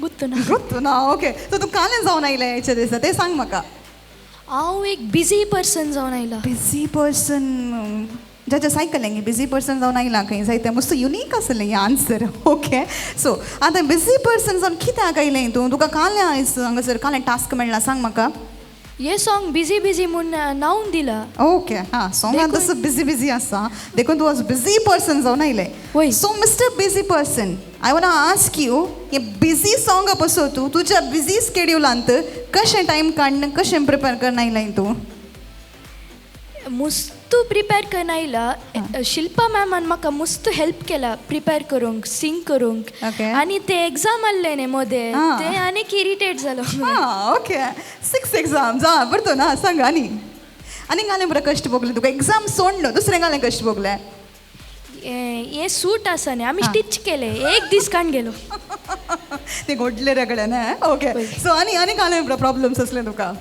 गुत्तू ना
गुत्तू ना ओके सो तूं कालें जावन आयलें हेच्या दिसा तें सांग म्हाका.
हांव एक बिजी पर्सन जावन आयला.
बिजी पर्सन जजेस आयकलें गे बिजी पर्सन जावन आयला खंय जायते मस्त युनीक आसलें हें आन्सर ओके सो आतां बिजी पर्सन जावन कित्याक आयलें तूं तुका कालें आयज हांगासर कालें टास्क मेळ्ळा सांग म्हाका.
हे सॉंग बिजी बिजी म्हूण नांव दिलां.
ओके हां सॉंगान तसो बिजी बिजी आसा देखून तूं बिजी पर्सन जावन आयलें. So mister busy person I want ask you हें बिजी सॉंग पसो तूं तुज्या बिजी स्केड्युलांत कशें टायम काडून कशें प्रिपेर करून आयलें तूं?
मुस्तू प्रिपेर करून आयला. शिल्पा मॅमान म्हाका मुस्त हेल्प केला प्रिपेर करूंक सिंग करूंक आनी ते एग्जाम आसले न्ही मदें ते आनीक इरिटेट जालो.
ओके 6 एग्जाम्स हां बरतो ना सांग आनी आनी घालें बरें कश्ट भोगलें तुका एग्जाम सोडलो दुसरें घालें कश्ट भोगलें?
हें सूट आसा न्ही आमी स्टिच केलें एक दीस काण गेलो
ते घडले रगडे न्ही ओके सो आनी आनी घालें बरें प्रॉब्लम्स आसलें तुका?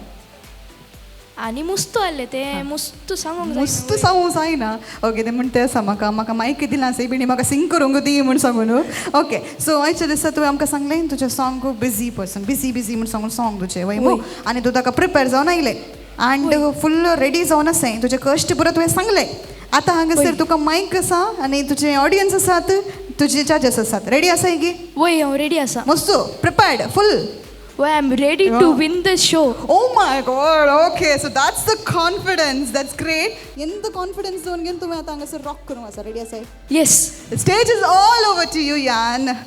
आनी मुस्तू आसलें तें मुस्तू सांगूंक
मुस्तू सांगूंक जायना ओके तें म्हणटा आसा म्हाका म्हाका मायक दिलां आसा बीणी म्हाका सिंग करूंक दी म्हूण सांगून ओके सो आयच्या दिसा तुवें आमकां सांगलें तुजें song busy person busy busy म्हूण सांगून सॉंग तुजें वय मू आनी तूं ताका प्रिपेर जावन आयलें आनी फुल रेडी जावन आसाय तुजें कश्ट पुरो तुवें सांगलें आतां हांगासर तुका मायक आसा आनी तुजें ऑडियन्स आसात तुजे जजेस आसात रेडी आसाय गी?
वय हांव रेडी आसा.
मस्तू prepared full?
Well, I'm ready to win the show.
Oh my God, okay. So that's the confidence. That's great. In the confidence zone, again, you are rock करूँगा sir. Ready asai?
Yes.
The stage is all over to you, Yan.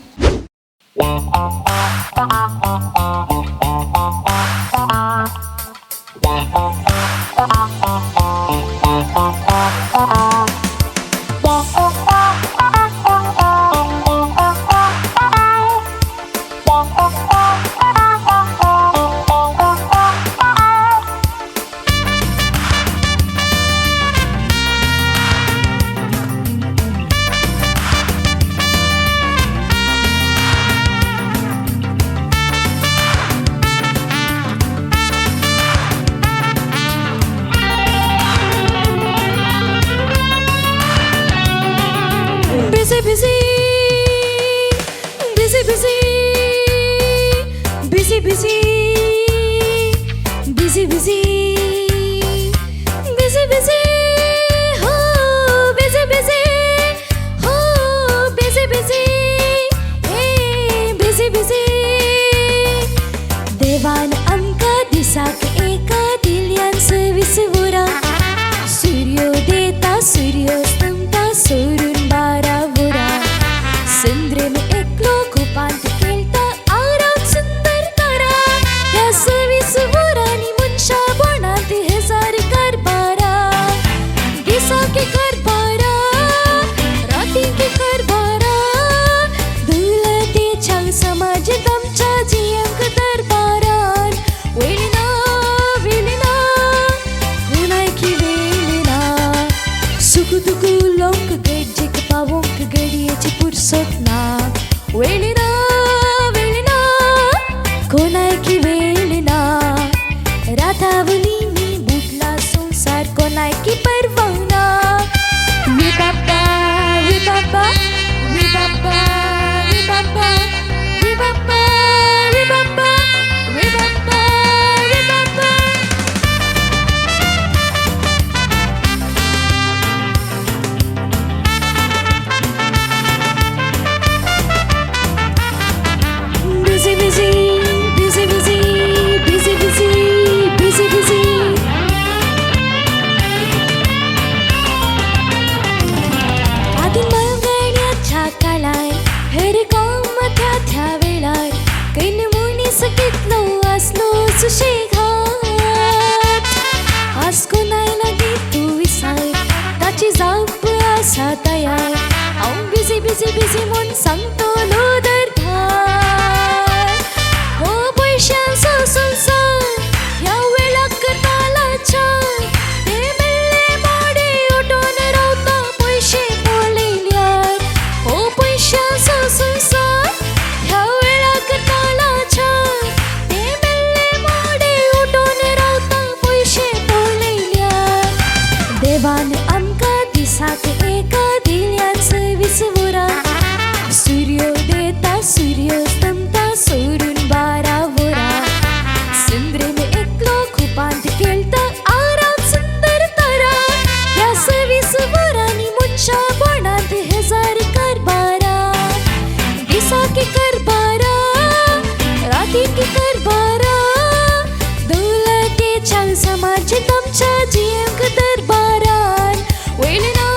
समाजांत आमच्या जियेवंक दरबारान वेळ ना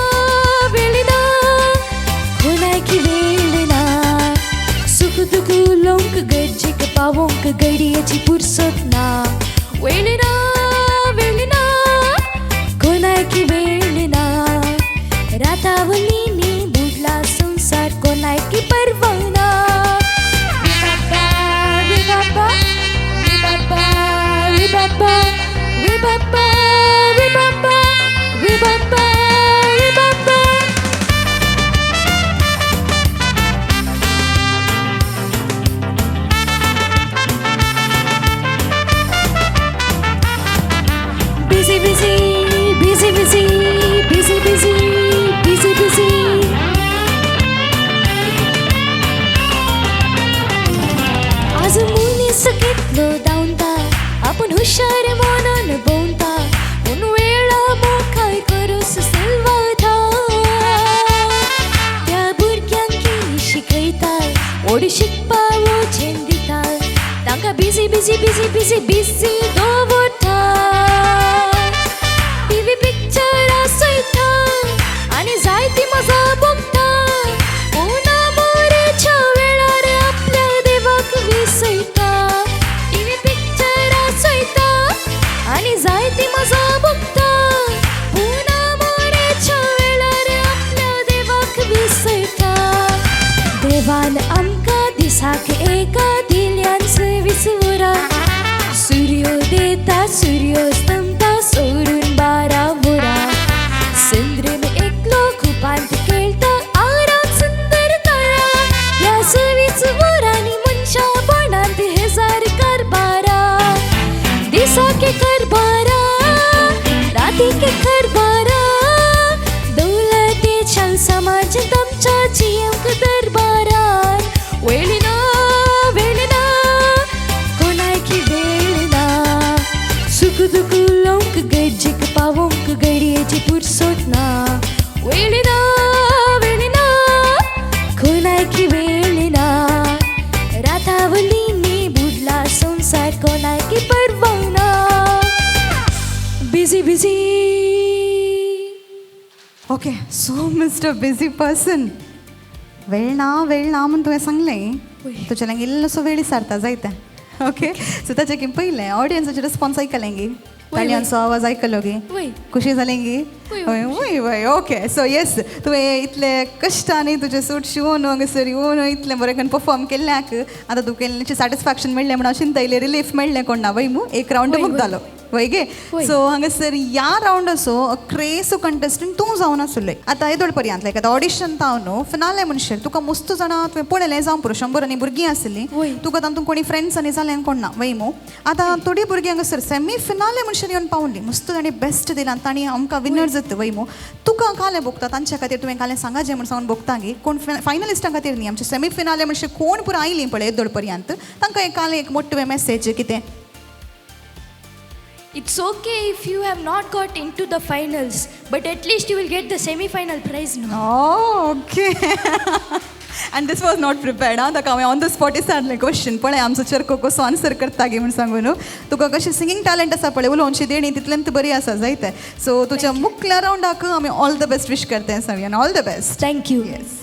वेळ ना कोणाकी वेळ ना सुख दुख उलोवंक गरजेक पावोवंक घडयेची पुरसत ना वेळ ना वेळ ना कोणाकी वेळ ना रातावलीनी बुडला संसार कोणाकी पर्वा ना रे बाबा रे बाबा रे बाबा रे बाबा रे बाबा रे बाबा रे बाबा रे बाबा. Busy, busy, busy, busy, busy, busy, busy, busy. आज मनीस कितलो धांवता आपूण हुशार मनान भोंवता पूण वेळा मुखार करूस सलवाता त्या भुरग्यांक शिकयता व्हड शिकपा वचेन दिता तांकां busy busy busy busy busy दवरता टीव्ही पिक्चर आसयता आनी जायती मजा भोगता पूण मोरेच्या वेळार आपल्या देवाक विसयता टीव्ही पिक्चर आसयता आनी जायती मजा भोगता पूण मोरेच्या वेळार आपल्या देवाक विसयता देवान आमकां दिसाक एका दिल्यान सवीस वरां सूर्यो देता सूर्यो स्तंभता सोडून 12 वरां चंद्रीम एकलो कुपांत खेळटा आरात सुंदर तारा ह्या सवीस वरांनी मनशा बोणांत हजार कारबारा दिसाक कारबारा रातीक कारबारा दौलतेच्या समाजांत आमच्या जियेवंक दरबारान वेळ ना वेळ ना कोणाकी वेळ ना सुख दुख उलोवंक गरजेक पावोवंक घडयेची पुरसत ना वेळ ना वेळ ना कोणाकी वेळ ना रातावलीनी बुडला संसार कोणाकी पर्वा ना busy busy.
Okay, so mister busy person, वेळ ना वेळ ना म्हूण तुवें सांगलें तुज्या लागीं इल्लोसो वेळ सारता जायते. ओके, सो ताच्या की पयलें ऑडियन्साचे रिस्पॉन्स आयकलें गी, ताळयांचो आवाज आयकलो गी, खुशी जालें गी? हय वय वय. ओके, सो येस, तुवें इतले कश्टांनी तुजें सूट शिवून हांगासर येवन इतलें बरें करून परफॉर्म केल्ल्याक आतां तुका इल्लें सॅटिस्फॅक्शन मेळ्ळें म्हणून हांव चिंता, इल्लें रिलीफ मेळ्ळें कोण ना वय मू, एक रावंड मुगदालो वय गे. सो हांगासर ह्या रावंडाचो क्रेसो कंटेस्टंट तूं जावन आसुल्लय. आतां येदोळ पर्यंत लायक आतां ऑडिशन तावन न्हू फिनाले म्हणशील तुका मस्त जाणां तुवें पळयलें जावं पुरो शंबरांनी भुरगीं आसलीं तुका तातूंत कोणी फ्रेंड्स आनी जालें कोण ना वय मू. आतां थोडीं भुरगीं हांगासर सेमी फिनाले म्हणशील येवन पावलीं, मस्त तांणी बेस्ट दिलां तांणी आमकां विनर जाता वय मू. तुका कालें भोगता तांच्या खातीर तुवें कालें सांगा जें म्हण सांगून भोगता गी कोण फायनलिस्टां खातीर न्ही, आमचे सेमी फिनाले म्हणशील कोण पुरो आयलीं पळय येदोळ पर्यंत तांकां एक कालें एक मोठो मॅसेज कितें?
It's okay if you have not got into the finals, but at least you will get the semi-final prize now.
Oh, okay. And this was not prepared, हां, ताका हांवें ऑन the spot विचारलें question. पळय आमचो चरको कसो answer करता गे म्हूण सांगून. तुका कशें सिंगींग टॅलंट आसा पळय, उलोवची देणी तितल्यान बरी आसा जायते. सो तुज्या मुखल्या रावंडाक आमी ऑल the best wish करता सांगया, all the best.
Thank you.
Yes.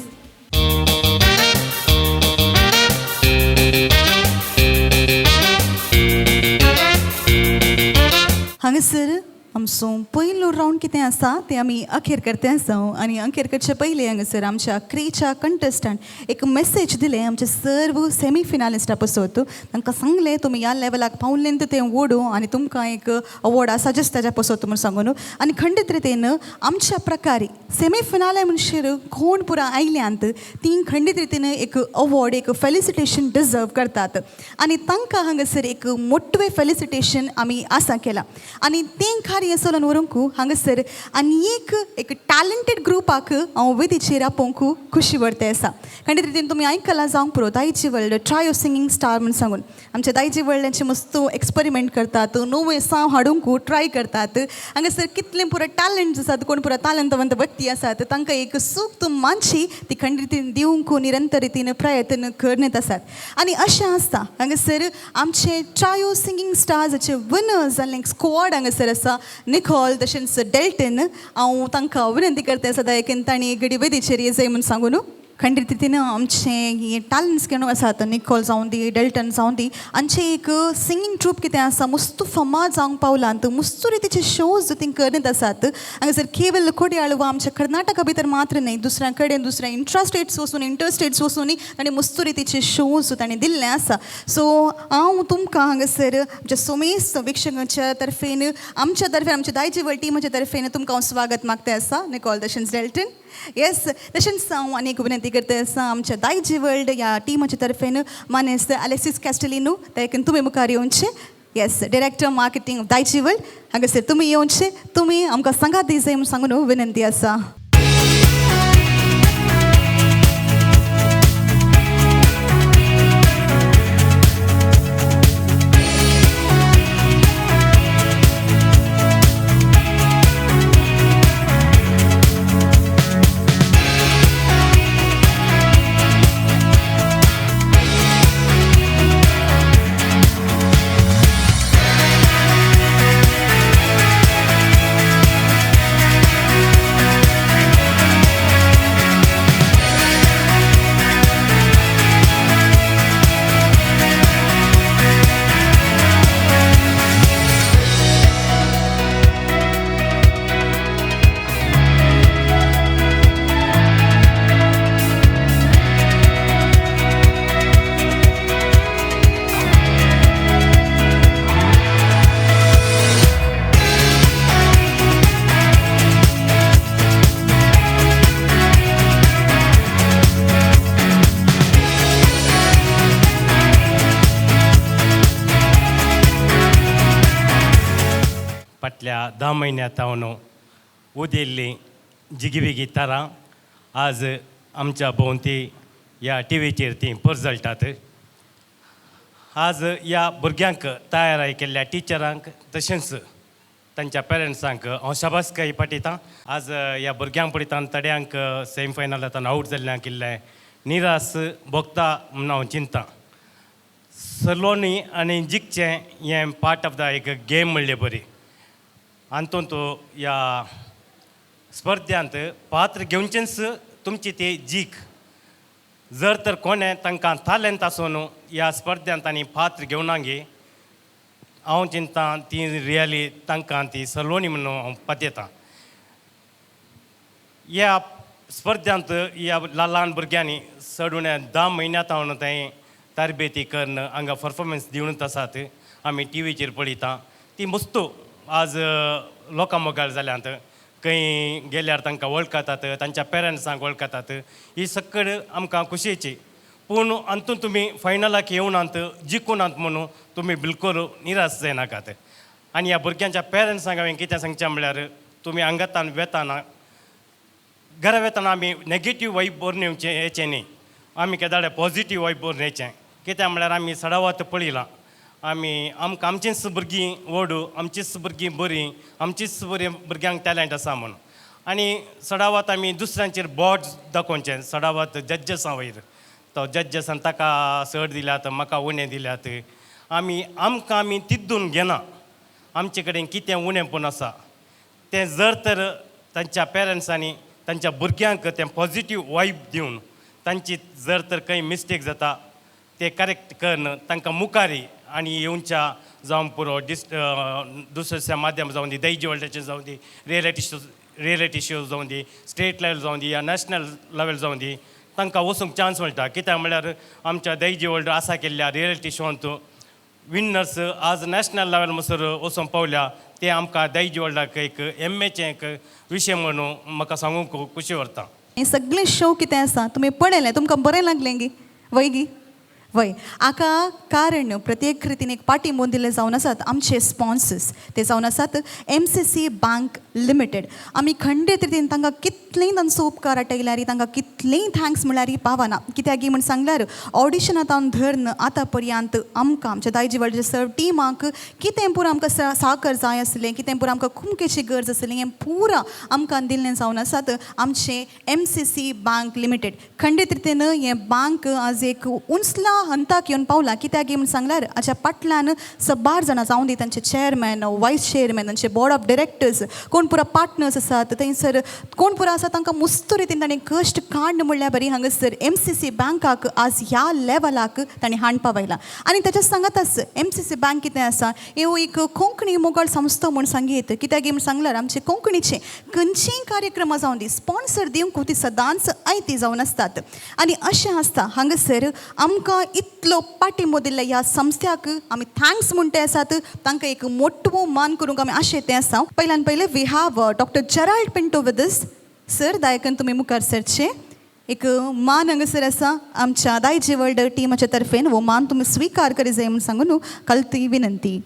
हांगासर आमचो पयलो रावंड कितें आसा तें आमी अखेर करते आसा आनी अखेर करचे पयलीं हांगासर आमच्या क्रेच्या कंटेस्टंट एक मेसेज दिले आमचे सर्व सेमी फिनालिस्टा पसत. तांकां सांगलें तुमी ह्या लेवलाक पावलें तें ओडू आनी तुमकां एक अवॉर्ड आसा जस्ट ताज्या पसत म्हूण सांगून. आनी खंडीत रितीन आमच्या प्रकारे सेमी फिनाले म्हणशीर कोण पुरा आयल्यांत ती खंडीत रितीन एक अवॉर्ड एक फेलिसिटेशन डिजर्व करतात आनी तांकां हांगासर एक मोटवें फेलिसिटेशन आमी आसा केलां आनी तें कार्य हें चलोवन व्हरूंक हांगासर आनी एक एक टॅलंटेड ग्रुपाक हांव वेदीचेर आपोवंक खुशी व्हरते आसा. खंडीत रितीन तुमी आयकलां जावंक पुरो Daijiworld trio singing star म्हूण सांगून आमच्या दायजी वर्ल्डाचे मस्त एक्सपेरिमेंट करतात, नवे साव हाडूंक ट्राय करतात. हांगासर कितले पुरो टॅलंट्स आसात, कोण पुरो तालंतवंत व्यक्ती आसात, तांकां एक सूक्त मानशी ती खंडीत रितीन दिवंक निरंतर रितीन प्रयत्न करण्यात आसात. आनी अशें आसता हांगासर आमचे ट्रायो सिंगींग स्टार्साचे विनर्स जाल्लें एक स्क्वॉड हांगासर आसा, निकोल तशेंच डेल्टन. हांव तांकां विनंती करता सदां एक तांणी घडी वेदीचेर येजय म्हूण सांगून. खंडीत रितीन आमचे हे टॅलंट्स घेवन आसात, निकोल जावं दी, डेल्टन जावं दी, आमचें एक सिंगींग ट्रूप कितें आसा मुस्तू फामाद जावंक पावलां. मुस्तू रितीचे शोज ती करत आसात. हांगासर केवल कोडयाळ वा आमच्या कर्नाटका भितर मात्र न्हय, दुसऱ्या कडेन दुसऱ्या इंट्रा स्टेट्स वचून इंटर स्टेट्स वचून ताणें मुस्तू रितीचे शोज ताणें दिल्ले आसा. सो हांव तुमकां हांगासर आमच्या सोमेस वीक्षकांच्या तर्फेन, आमच्या तर्फेन, आमच्या दायजी वर्ल्ड टिमाच्या तर्फेन तुमकां हांव स्वागत मागता आसा, निकोल तशेंच डेल्टन. येस, तशेंच हांव आनी एक विनंती करता आसा आमच्या दायजी वर्ल्ड ह्या टिमाच्या तर्फेन मानेस्त अलेक्सिस कॅस्टलिनो ताका तुमी मुखार येवचे. Yes, director marketing Daijiworld हांगासर तुमी येवचे, तुमी आमकां सांगात दी जाय म्हूण सांगून विनंती आसा.
फाटल्या 10 म्हयन्या तावन उदेल्ली जिगीबिगी तारां आज आमच्या भोंवती ह्या टी व्हीचेर ती परजळटात. आज ह्या भुरग्यांक तयार केल्ल्या टिचरांक तशेंच तांच्या पेरंट्सांक हांव शाबासकाय पाठयतां. आज ह्या भुरग्यांक पळयता थोड्यांक सेमीफायनलांत आवट जाल्ल्यांक इल्लें निरास भोगता म्हूण हांव चिंतता. सलोनी आनी जिखचें हें पार्ट ऑफ the एक गेम म्हणले बरी. आनी ह्या स्पर्ध्यांत पात्र घेवचेंच तुमची ती जीख. जर तर कोणें तांकां तालेंत आसून ह्या स्पर्ध्यांत तांणी पात्र घेवना गे, हांव चिंता ती रियली तांकां ती सलोनी म्हणून हांव पत्यता. ह्या स्पर्ध्यांत ह्या ल्हान ल्हान भुरग्यांनी चड उणें 10 म्हयन्या तावन थंय तरबेती करून हांगा परफॉर्मन्स दिवनूच आसात. आमी टी व्हीचेर पळयता ती मस्तू आज लोकां मोगाळ जाल्यांत. खंय गेल्यार तांकां वळखतात, तांच्या पेरंट्सांक वळखतात. ही सकळ आमकां खुशयेची. पूण अंतून तुमी फायनलाक येवनात, जिखूनात म्हणून तुमी बिलकूल निराश जायनाकात. आनी ह्या भुरग्यांच्या पेरंट्सांक हांवें कितें सांगचें म्हणल्यार तुमी अंगतान वेताना घरा वेताना आमी नेगेटीव वायब भरून येवचें येचें न्ही, आमी केदाळे पॉजिटीव वायब भरून येचें. कित्याक म्हणल्यार आमी सडावात पळयलां, आमी आमकां आमचींच भुरगीं व्हड, आमचींच भुरगीं बरीं, आमचींच बरीं भुरग्यांक टॅलंट आसा म्हणून. आनी सडावात आमी दुसऱ्यांचेर बोट दाखोवचें. सडावात जज्जसां वयर तो जज्जसान ताका चड दिल्यात, म्हाका उणें दिल्यात. आमी आमकां आमी तिद्दून घेना. आमचे कडेन कितें उणेंपण आसा तें जर तर तांच्या पेरंट्सांनी तांच्या भुरग्यांक तें पॉजिटीव वायब दिवन तांची जर तर खंय मिस्टेक जाता ते करेक्ट करून तांकां मुखारी आनी येवच्या जावं पुरो दुसऱ्या माध्यम जावं दी, दायजी वर्ल्डाचें जावं दी, रियलिटी शो जावं दी, स्टेट लेवल जावं दी या नॅशनल लेवल जावं दी, तांकां वचूंक चान्स मेळटा. कित्याक म्हणल्यार आमच्या दायजी वर्ल्ड आसा केल्ल्या रियलिटी शोंत विनर्स आज नॅशनल लेवल म्हणसर वचूंक पावल्या. ते आमकां दायजी वर्ल्डाक एक हेम्मेचें एक विशय म्हणून म्हाका सांगूंक खुशी व्हरता.
हे सगळे शो कितें आसा तुमी पळयलें, तुमकां बरें लागलें गी? वय गी? वय आका कारण प्रत्येक रितीन एक पाठिंबो दिल्ले जावन आसात आमचे स्पॉन्सर्स, ते जावन आसात MCC bank limited. आमी खंडीत रितीन तांकां कितलेंय तांचो उपकार आटयल्यार, तांकां कितलेंय thanks म्हणल्यार पावना. कित्याक म्हण सांगल्यार ऑडिशनां तावन धरून आतां पर्यंत आमकां आमच्या दायजी वर्ल्डच्या सर्व टिमाक कितें पुरो आमकां साकर जाय आसलें, कितें पुरो आमकां कुमकेची गरज आसली, हें पुरा आमकां दिल्लें जावन आसात आमचें MCC bank limited. खंडीत रितीन हें बँक आज एक उंचला हंताक येवन पावला. कित्याक म्हण सांगल्यार हाच्या फाटल्यान सबार जाणां जावन दी तांचे चेअरमॅन, वायस चेअरमॅन, तांचे बोर्ड ऑफ डिरेक्टर्स, कोण पुरा पार्टनर्स आसात थंयसर, कोण पुरा आसा तांकां मुस्तू रितीन ताणें कश्ट काडण म्हणल्यार बरी हांगासर MCC बँकाक आज ह्या लेवलाक ताणें हाण पावयला. आनी ताच्या सांगातच MCC bank कितें आसा ह्यो एक कोंकणी मोगाळ संस्था म्हूण सांगीत. कित्याक म्हण सांगल्यार आमचे कोंकणीचे खंयचेय कार्यक्रम जावन दी स्पॉन्सर दिवंक ती सदांच आयती जावन आसतात. आनी अशें आसता हांगासर आमकां इतलो पाठिंबो दिल्ल्या ह्या संस्थ्याक आमी thanks म्हणटे आसात. तांकां एक मोटवो मान करूंक आमी आशें तें आसा. पयल्यान पयलें we have doctor Gerald Pinto with us. Sir दायकन तुमी मुखार सरचे. एक मान हांगासर आसा आमच्या दायजी वर्ल्ड टिमाच्या तर्फेन, हो मान तुमी स्विकार करी जाय म्हूण सांगून न्हू कलती विनंती.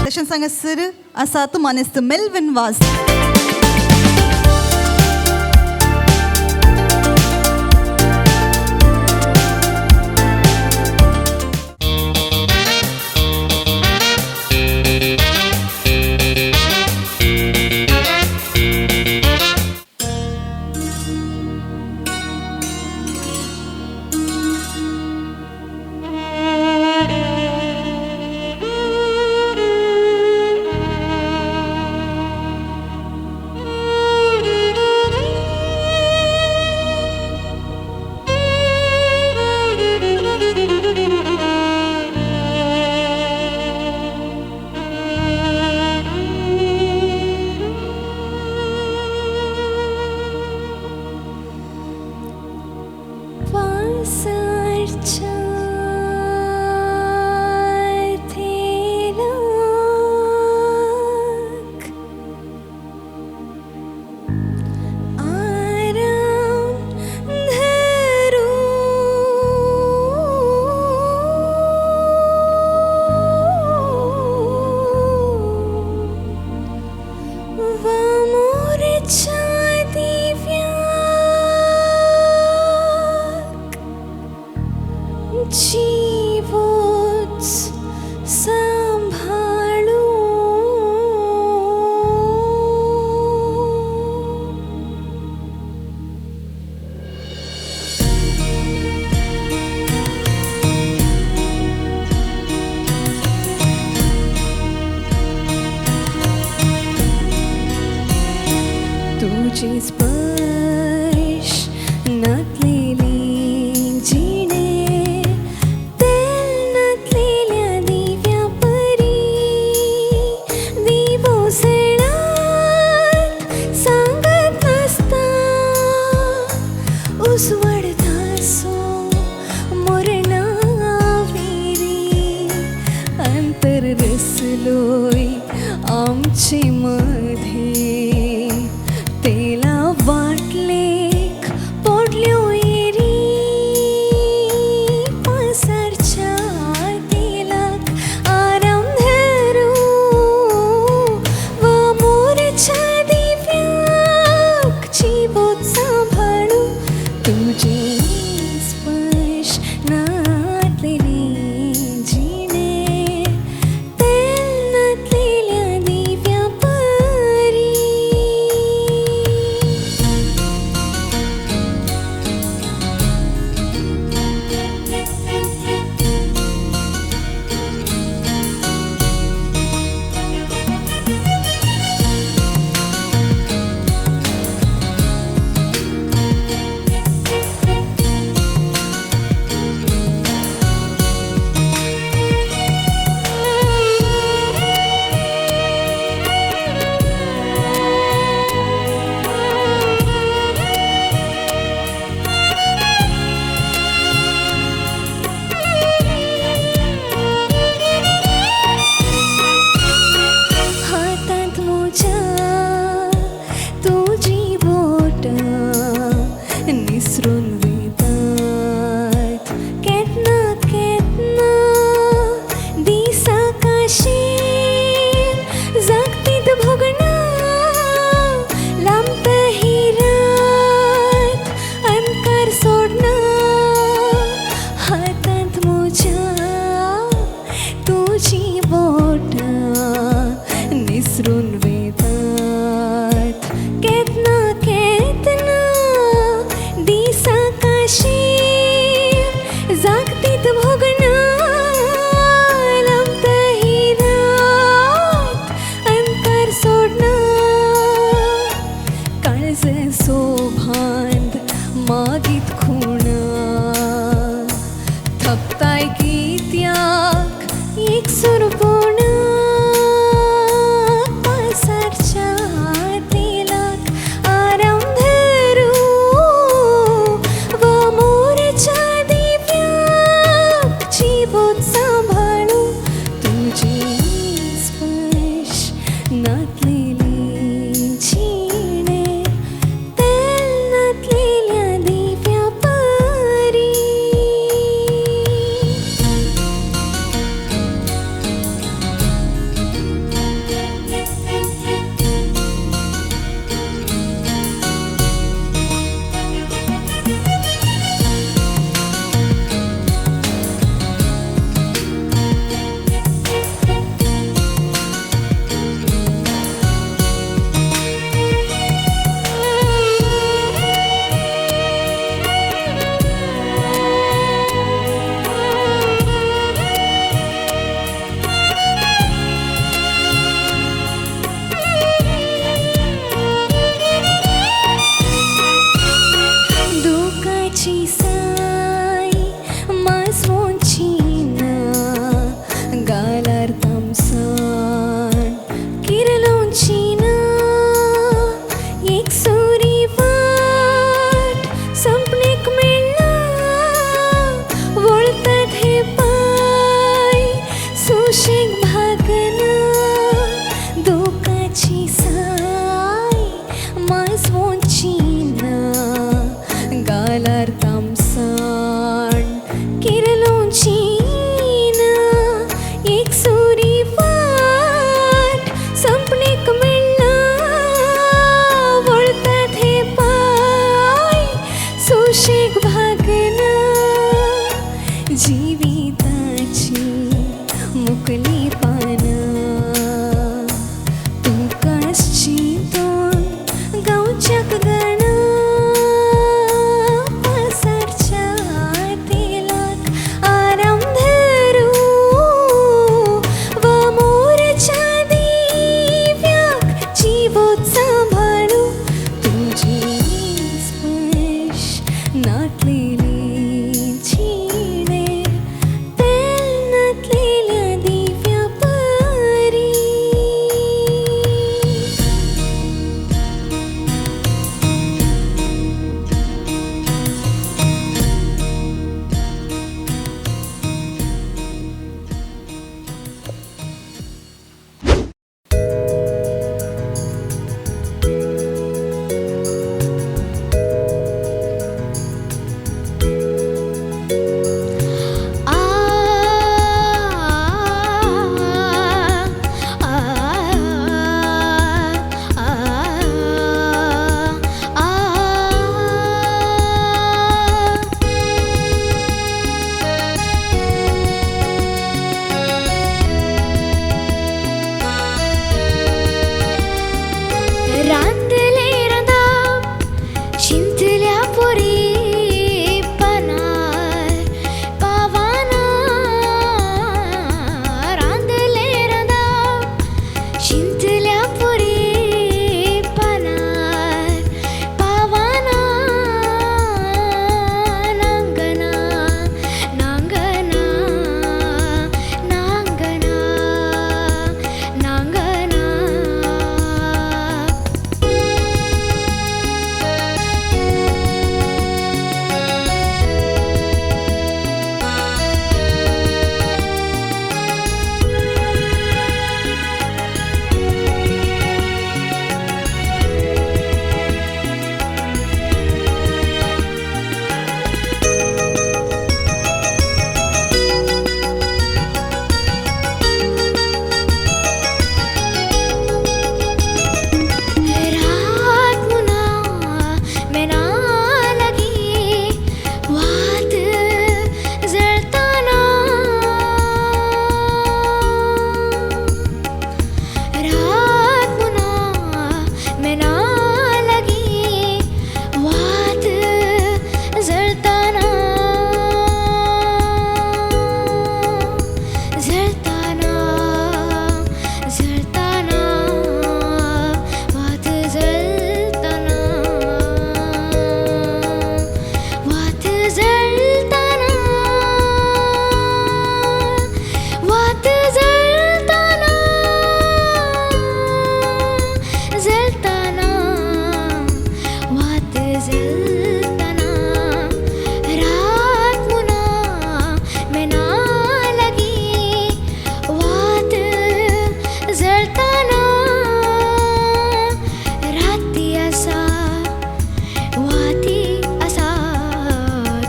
तशेंच हांगासर आसा मानेस्त मेल्विन वास.
तुझे स्पर्श नातलेली जिणे तेल नातलेल्या दिव्या परी दिवो सणात सांगत नासता उजवडतासो मोरणावेरी अंतर रसलोय आमचे मध्ये तेला वाटलेक पडल्यो सोभांत मागीत खुणा थपताय कित्याक एक सुरपोणा पासारच्या तेलाक आराम धरू व मोरच्या दिव्याक जिवोत सांभाळू तुझी स्पर्श नातलेली जिणे तेल नातलेल्या दिव्या परी. दुखाची साय मासवोची ना गालार तामसाण किरलोची ना एक सुरी वाट संपणेक मेळना वळतात हे पाय सुशेग भागना दुखाची साय मासवोची ना गालार तामसाण किरलोची ना एक सुरी वाट संपणेक मेळना वळतात हे पाय सुशेग भागना जिविताची मुकली पानां तुकाच चिंतून गावच्याक गाणा.
जलतना रात मुना मैं ना लगी वात जळतना राती आसा वाती आसा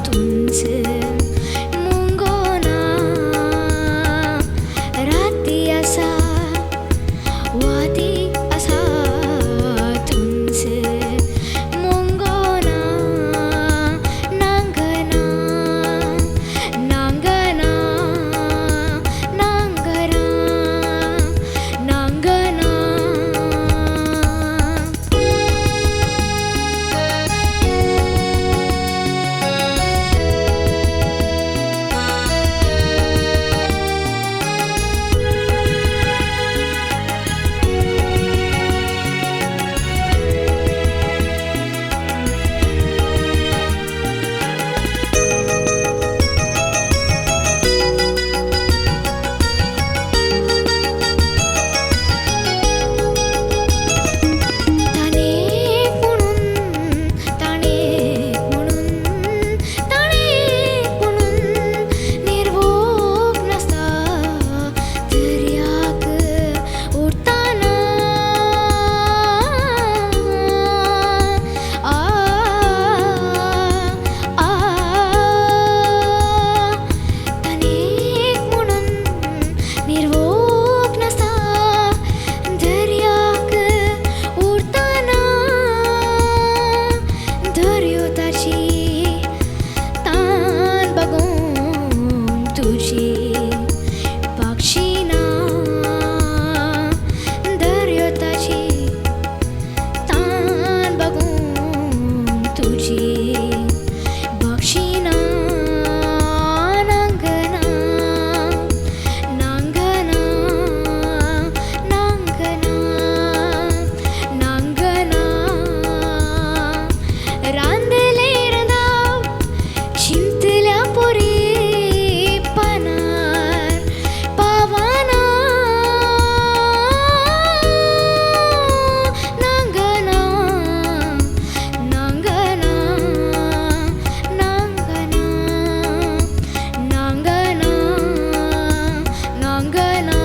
तुमच मुंगोना राती आसा वाती आसा तुमच मुंगोना नांगना नांगना नांगरा नांगना. ताणे म्हणून ताणे म्हणून ताणे म्हणून निर्वोग नासता दर्याक उरतना आ आ ताणे म्हणून निर्वोग नासता दर्याक उरतना दर्यो ताची तान बगून तुजी पक्षी ना दर्यो ताची तान बगून तुजी बक्षी ना नांगना नांगना नांगना नांगना रांदले रांदाव चिंतल्या पोरी पानार पावाना नांगना नांगना नांगना नांगना नांगना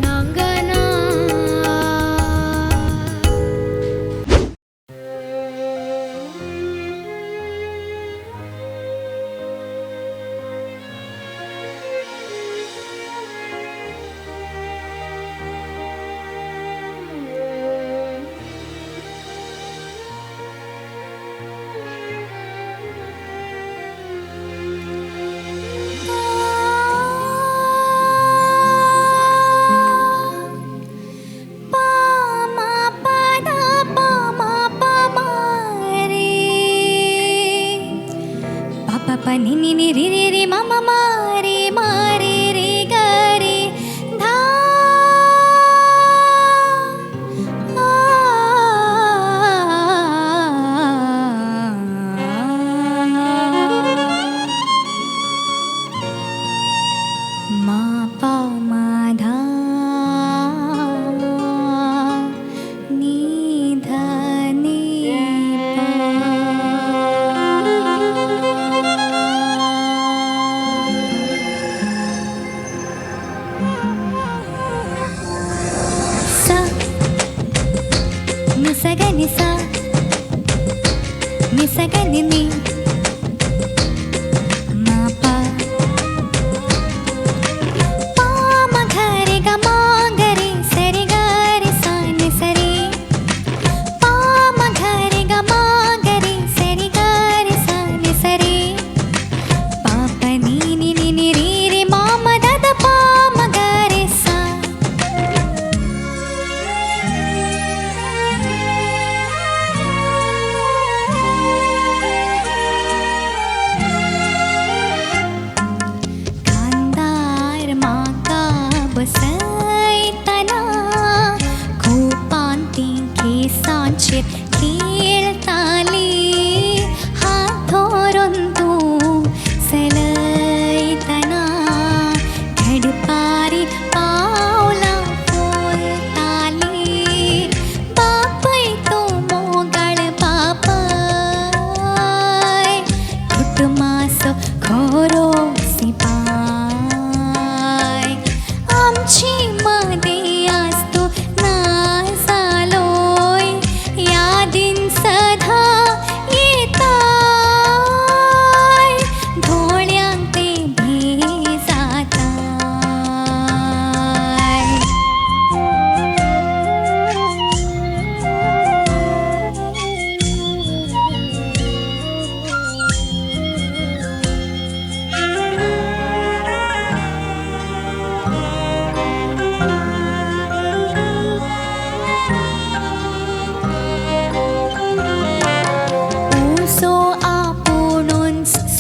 नांगना. पा मा पा दा पा मा पा मा रे पा पा पा नी नी नी रे रे रे मा मा मा रे मा रे रे ग रे धा आ. मा पा मा धा नी धा नी पा. सा नि सा ग नि सा नि सा ग नि नि मा पा पा म घ रे ग म ग रे स रे ग रे सा नि स रे पा म घ रे ग म ग रे स रे ग रे सा नि स रे पा प नी नी नी नी रे रे म म the the प म ग रे सा.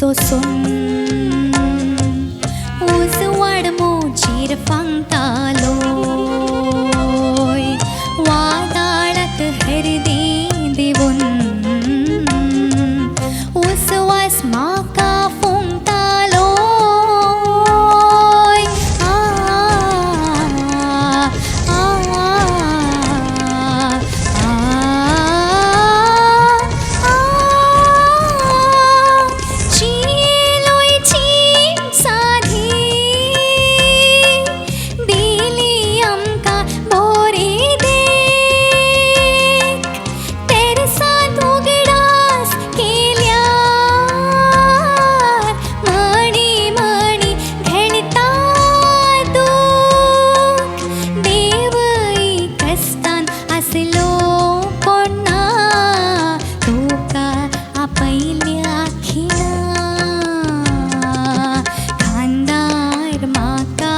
सोसून उजवाड मोजीर फांगतालोय वादाळात हरदी दिवन उस्वास म्हाका फुंकतालोय आ आ आ आ चिलोयची साधी दिली आमकां बोरी देख तेरसांत उगडास केल्यार मणी मणी घेणता दूख देवय कस्तान आसलो कोणा तुका आपयल्या खिणा खांदार म्हाका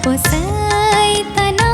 बसयतना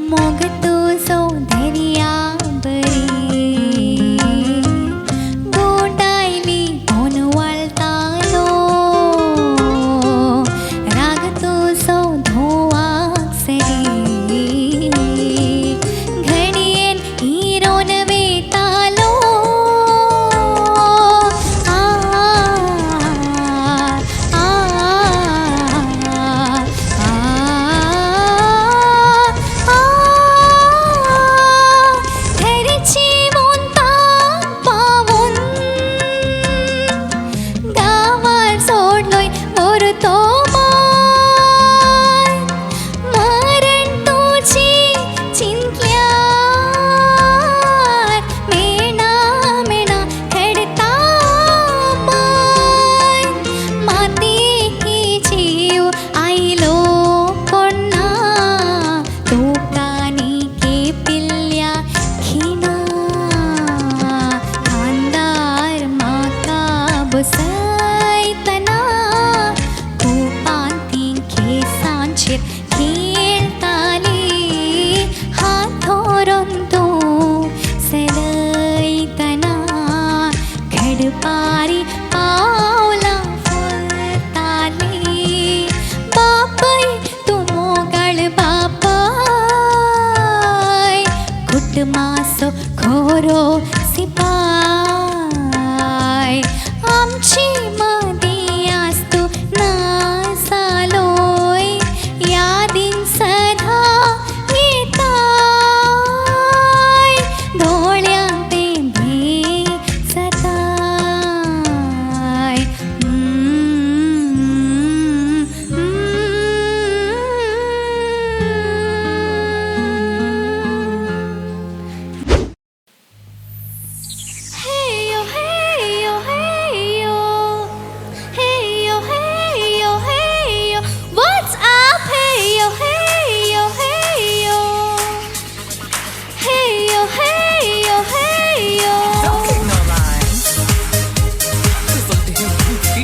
मोग तुजो दर्या बरी गोडायली कोण वळतालो राग तुजो धोवाक सरी घडयेन हिरोन वेतालो आ आ आ आ घरची मोंता पावून गांवार सोडलोय मोरतो मार मरण तुजी चिंतल्यार मेणा मेणा खेळता मन मातयेकी जीव आयलो कोणा तुका न्ही पिल्ल्या खिणा खांदार म्हाका बसयतना कुपांती केसांचेर खेळताली हात धरून तूं सलयतना खडपारी पावलां फुलताली बापय तूं मोगाळ बापय कुटुंबाचो खरो सिपाय आमची मदीं आस तूं ना जालोय यादीन सदां येताय दोळ्यांत तें सताय. Hey yo, hey yo, hey yo. Hey yo, hey yo, hey yo. What's up? Hey yo, hey yo, hey yo. Hey yo, hey yo, hey yo.
Don't kick no line. So damn goofy.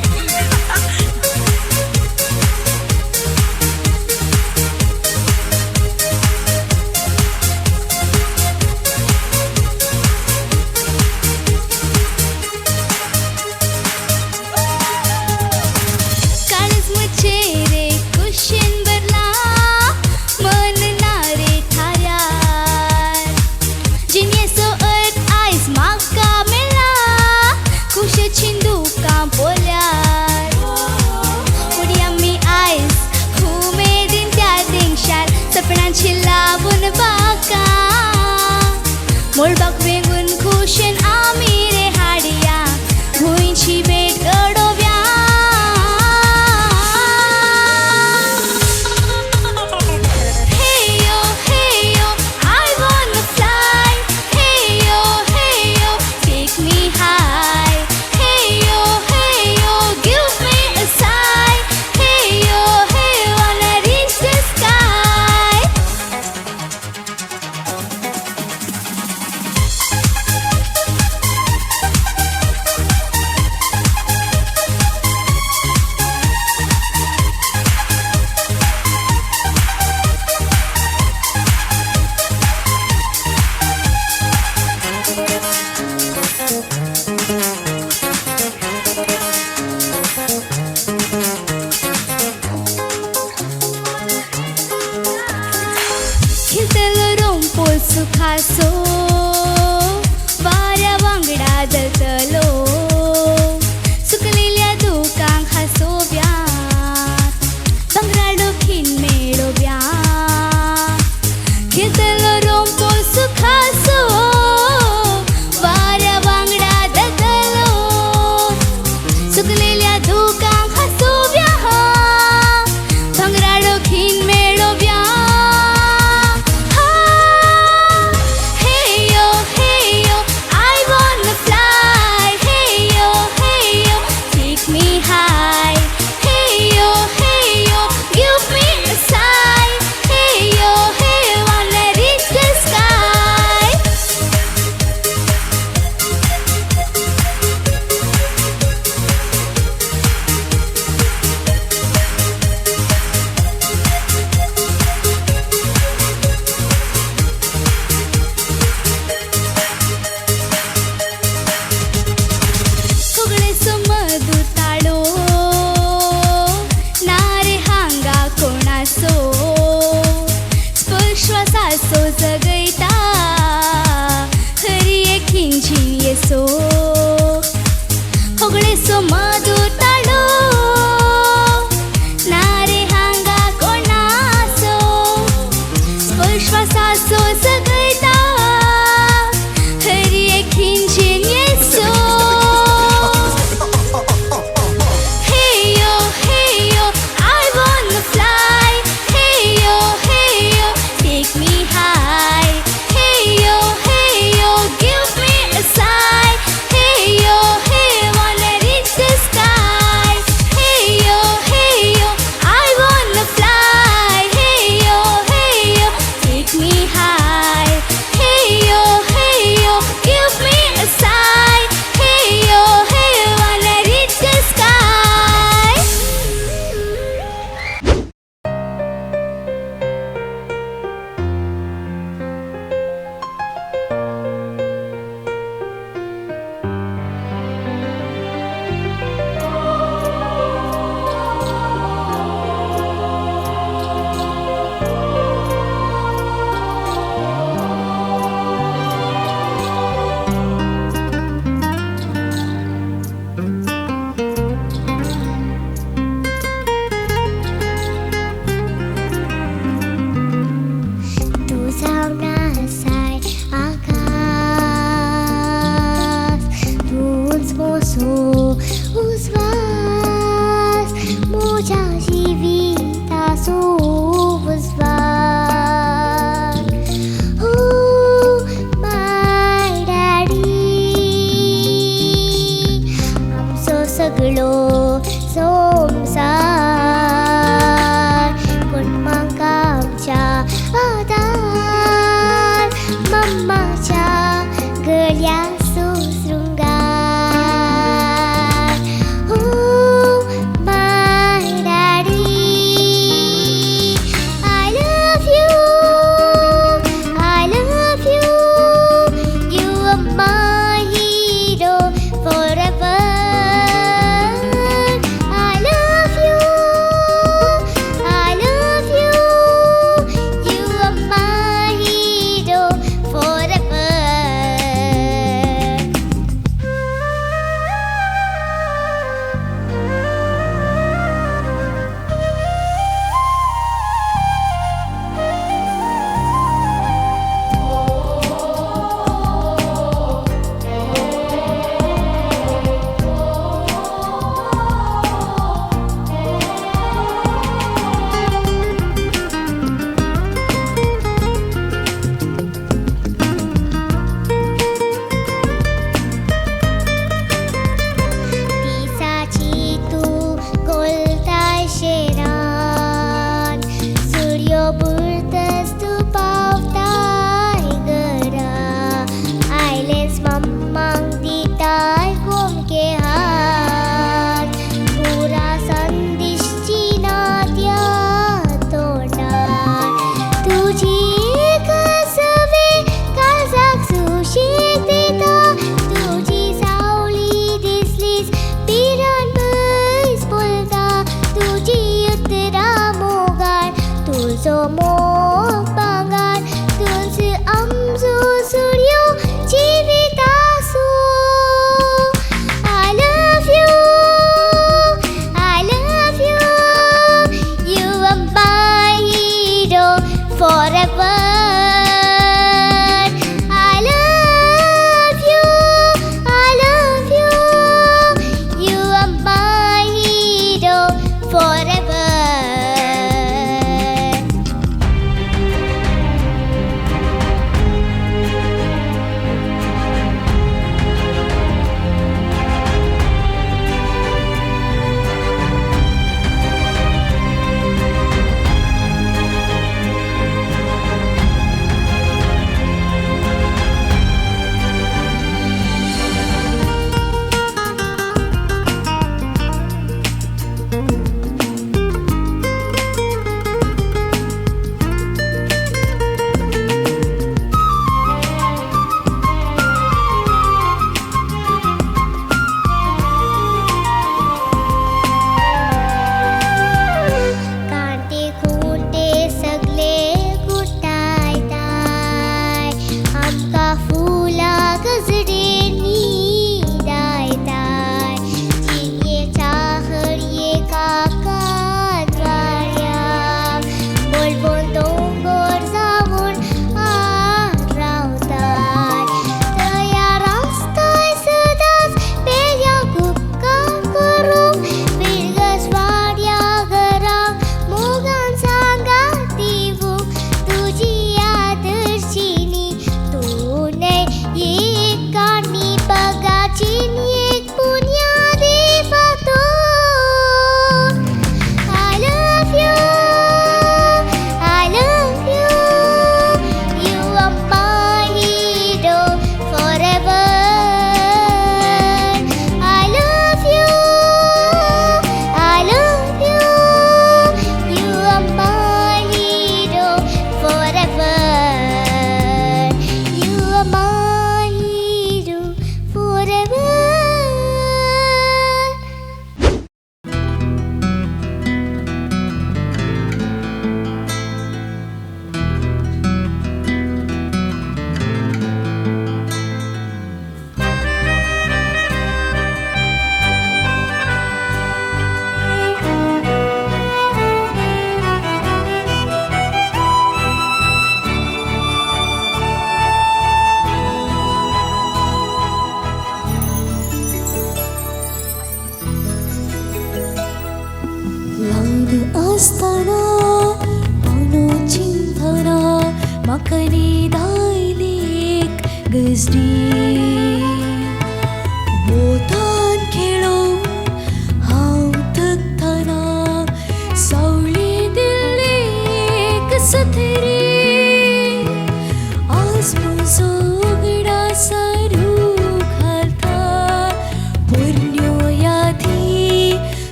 काळीज म्हजें रे कुशीन भरलां मन ना रे थाऱ्यार जिणेचो अर्थ आयज म्हाका मेळ्ळा खुशेचीं दुकां पोल्यार फुडें आमी आयज उमेदीन त्या तेंगशार सपनांची लावून बाका मळबाक वेंगून खुशेन आमी रे हाडया भुंयची भेट घडोवया. Hey yo, hey yo,
सुखासो वाऱ्या वांगडा जातलो सुकलेल्या दुकांक हांसोव्या भांगराळो खीण मेळोव्या घेतलो रोंपो सुखासो वाऱ्या वांगडा जातलो सुकलेल्या दुकांक हांसोव्या भांगराळो खीण मेळोव्या. Hey yo, hey yo, I wanna fly. Hey yo, hey yo, take me high. Hey yo, hey yo, give me a sign. Hey yo, hey, wanna reach the sky. सगळे मधुर ताळो ना रे हांगा कोणाचो स्पर्शवासाचो जगयता हरी एक खिंजियेसो सगळे मधुर ताळो ना रे हांगा कोणाचो स्पर्शवासाचो जगयता हरी एक खिंजियेसो. Hey yo, hey yo, I wanna fly. Hey yo, hey yo, take me high. Hey yo, hey yo, give me a sign. Hey yo, hey, wanna reach the sky. Hey yo, hey yo, I wanna fly. Hey yo, hey yo, take me high. Hey yo, hey yo, give me a sign. Hey yo, hey, wanna reach the sky.
तूं जावन आसाय आकाश तूंच moso उजवास म्हज्या जिविताचो उजवास. Oh my daddy आमचो सगळो संवसार कुटुंबाक आमच्या आदार मम्माच्या गळ्याचो शृंगार. Oh my daddy I love you, I love you, you are my hero forever. I love you, I love you, you are my hero forever. दिसाची तूं गोलताय शेरान सुर्यो बुरतस तूं पावताय घरा आयलेंच मम्माक दिताय गोमके हात पुरा संदिश्ची ना त्या तोंडार तुजी कसवे काळजाक सुशेग दिता तुजी सावळी दिसलीच पिरान पयस बोलता तुजी उतरां मोगान तुजो मोग भांगार तुज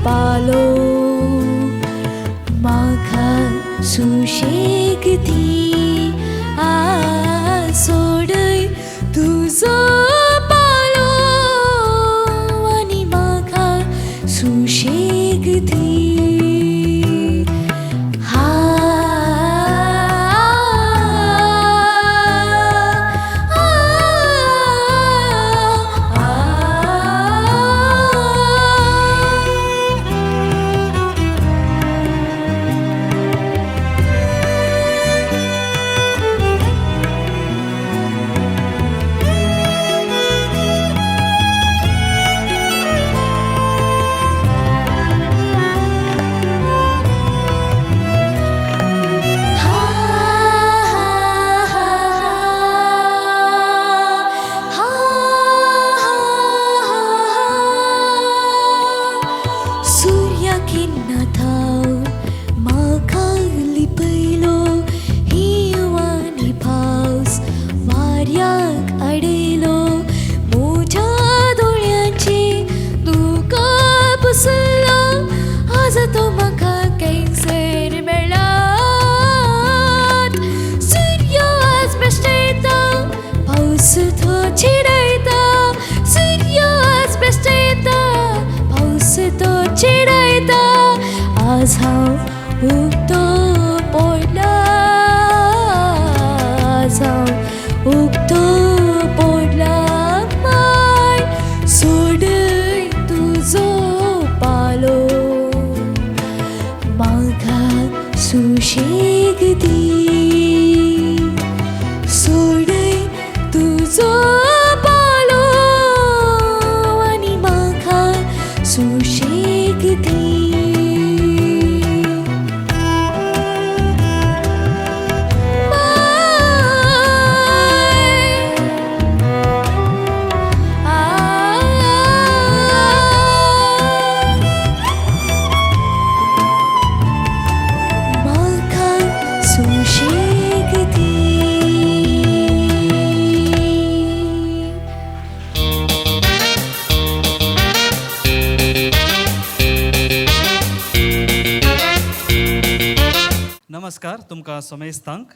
पालो म्हाका सुशेग दी आ सोडय तुजो पालो आनी म्हाका सुशेग दी हा सूर्या किन्ना थाव म्हाका लिपयलो हिंव आनी पावस वाऱ्याक अडयलो म्हज्या दोळ्यांची दुकां पुसलो आज तो म्हाका कॅन्सर मेळ्ळा सूर्य आज बेश्टयता पावस तो चिडयता सूर्य आज बेश्टयता पावस तो चिडयता आज हांव उक्तो पडला आज हांव उक्तो पडला माय सोडय तुजो पालो म्हाका सुशेग दी सोडय तुजो पालो आनी म्हाका सुशेग दी. माय आ म्हाका सुशेग दी.
नमस्कार तुमकां समेस्तांक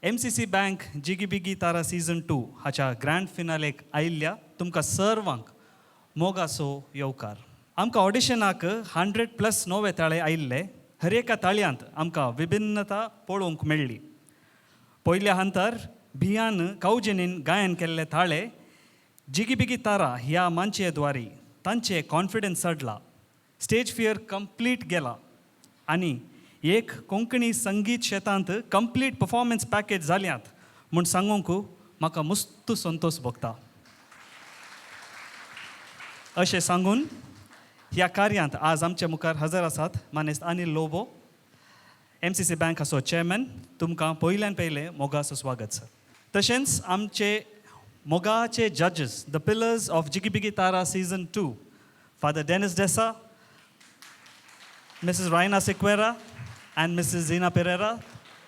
MCC bank जिगी Bigi Tara season 2 हाच्या ग्रँड फिनालेक आयिल्ल्या तुमकां सर्वांक मोगासो येवकार. आमकां ऑडिशनाक 100+ नवे ताळे आयिल्ले. हर एका ताळयांत आमकां विभिन्नता पळोवंक मेळ्ळी. पयल्या हंतार भियान कौजनीन गायन केल्ले ताळे जिगी बिगी तारा ह्या मांचये द्वारी तांचे कॉन्फिडन्स चडला, स्टेज फियर कंप्लीट गेला आनी एक कोंकणी संगीत शेतांत कंप्लीट परफॉर्मन्स पॅकेज जाल्यात म्हूण सांगूंक म्हाका मस्त संतोश भोगता. अशें सांगून ह्या कार्यांत आज आमचे मुखार हजर आसात मानेस्त अनिल लोबो, एमसीसी बँक हाचो चेअरमॅन. तुमकां पयल्यान पयलें मोगाचो स्वागत सर. तशेंच आमचे मोगाचे जजीस, the pillars of Jigi Bigi Tara season 2, Father Dennis D'Sa, Mrs Raina Sequeira and Mrs Zina Pereira,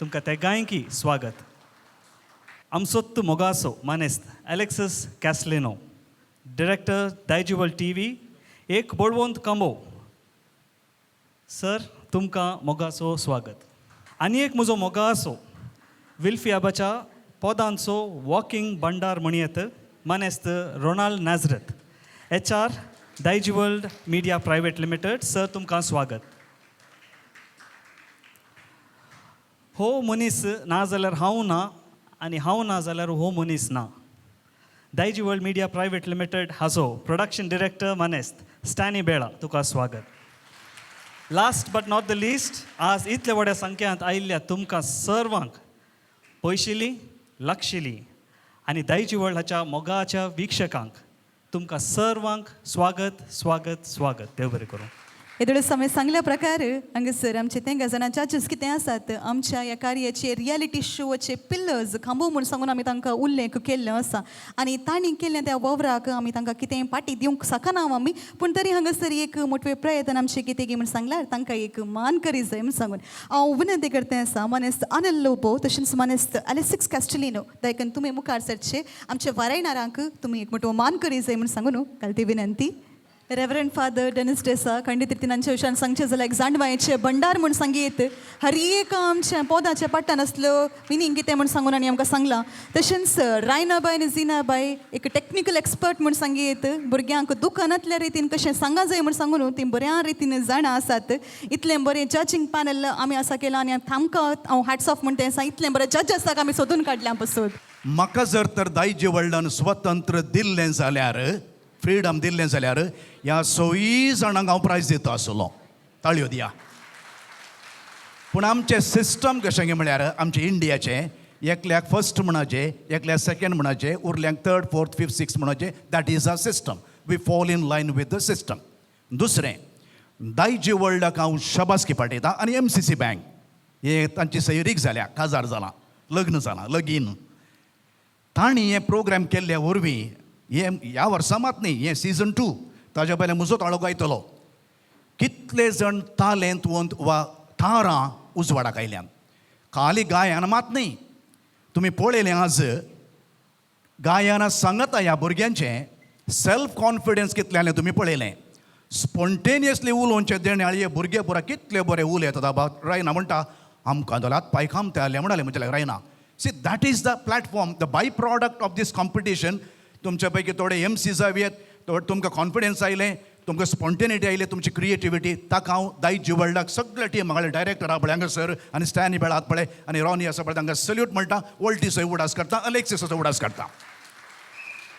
तुमकां तेगांयकी स्वागत. आमसोत्त मोगासो मानेस्त Alexis Castelino, director Daijiworld TV, एक बळवंत कांबो सर, तुमकां मोगाचो स्वागत. आनी एक म्हजो मोगासो विल्फी आबाच्या पोदांचो वॉकिंग भंडार म्हणयेत मानेस्त Ronald Nazareth, HR Daijiworld Media Private Limited. Sir, तुमकां स्वागत. हो मनीस ना जाल्यार हांव ना आनी हांव ना जाल्यार हो मनीस ना. दायजी वर्ल्ड मिडिया प्रायवेट लिमिटेड हाचो प्रोडक्शन डिरेक्टर मानेस्त स्टॅनी बेळा, तुका स्वागत. Last but not the least, आज इतल्या व्हड्या संख्यांत आयिल्ल्या तुमकां सर्वांक पयशिली लक्षिली आनी दायजी वर्ल्ड हाच्या मोगाच्या वीक्षकांक तुमकां सर्वांक स्वागत, स्वागत, स्वागत. देव बरें करूं.
येदोळ आमी सांगल्या प्रकार हांगासर आमचे तेंगा जाणां जजीस कितें आसात, आमच्या ह्या कार्याचे रियलिटी शोचे पिल्लर्स, खांबो म्हूण सांगून आमी तांकां उल्लेख केल्लो आसा आनी तांणी केल्ल्या त्या वावराक आमी तांकां कितें पाटी दिवंक शकना आमी, पूण तरी हांगासर एक मोटवे प्रयत्न आमचे कितें म्हूण सांगल्यार तांकां एक मान करी जाय म्हूण सांगून हांव विनंती करता आसा मानेस्त अनिल लोबो तशेंच मानेस्त अलेसिक्स कॅस्टलिनो दायकन तुमी मुखार सरचे, आमच्या वारायणारांक तुमी एक मोटवो मान करी जाय म्हूण सांगून काल ती विनंती. रेवरंड फादर डेनिस डेसा खंडीत रितीन आमच्या विशयान सांगचें जाल्यार एक जाणवायेचें भंडार म्हूण सांगयेत. हर एक आमच्या पोदाच्या पाट्टान आसलो मिनींग कितें म्हूण सांगून आनी आमकां सांगलां. तशेंच रायनाबाय आनी जिनाबाय एक टॅक्निकल एक्सपर्ट म्हूण सांगयेत. भुरग्यांक दुकानांतल्या रितीन कशें सांगा जाय म्हूण सांगून ती बऱ्या रितीन जाणा आसात. इतलें बरें जजींग पॅनल आमी आसा केलां आनी तांकां हांव हॅट्स ऑफ म्हणटा आसा. इतलें बरें जज आसाक आमी सोदून काडल्या पसून.
म्हाका जर तर दायजे वर्ल्डान स्वतंत्र दिल्लें जाल्यार, फ्रिडम दिल्लें जाल्यार, ह्या सयी जाणांक हांव प्रायज दिता आसलो. ताळयो दिया. पूण आमचें सिस्टम कशें काय म्हळ्यार आमचें इंडियाचें, एकल्याक फर्स्ट म्हणपाचें, एकल्याक सेकंड म्हणपाचें, उरल्यांक थर्ड, फोर्थ, फिफ्थ, सिक्स म्हणपाचें. That is a system. We fall in line with the system. दुसरें, दायजी वर्ल्डाक हांव शबासकी पाठयता आनी एमसीसी बँक हे तांची सैरीक जाल्या, काजार जालां, लग्न जालां, लगीन. तांणी हे प्रोग्राम केल्ल्या वरवीं हे ह्या वर्सा मात न्ही, हें सिजन 2, ताज्या पयलें म्हजो ताळो गायतलो. कितले जण तालेंतवंत वा तारां उजवाडाक आयल्यात. खाली गायन मात न्ही, तुमी पळयलें आज गायना सांगता ह्या भुरग्यांचें सेल्फ कॉन्फिडन्स कितलें आसलें तुमी पळयलें. स्पोन्टेनियसली उलोवचें देणे हे भुरगे पुरा कितले बरे उलयतात. बाबा रायना म्हणटा, आमकां जाल्यार पांय खामते आसले म्हणाले म्हजे Raina. See, that is the platform, the by product of this competition. तुमच्या पैकी थोडे एमसी जावयेत, थोडे तुमकां कॉन्फिडन्स आयलें, तुमकां स्पॉन्टेनिटी आयली, तुमची क्रिएटिविटी. ताका हांव दायजी वर्ल्डाक सगळे टीम हांगा डायरेक्टर आहा पळय हांगासर आनी स्टॅनी बेळ आहात पळय आनी रॉनी आसा पळय, तांकां सल्यूट म्हणटा. वॉल्टीचो उडास करता, अलेक्सिसाचो उडास करता.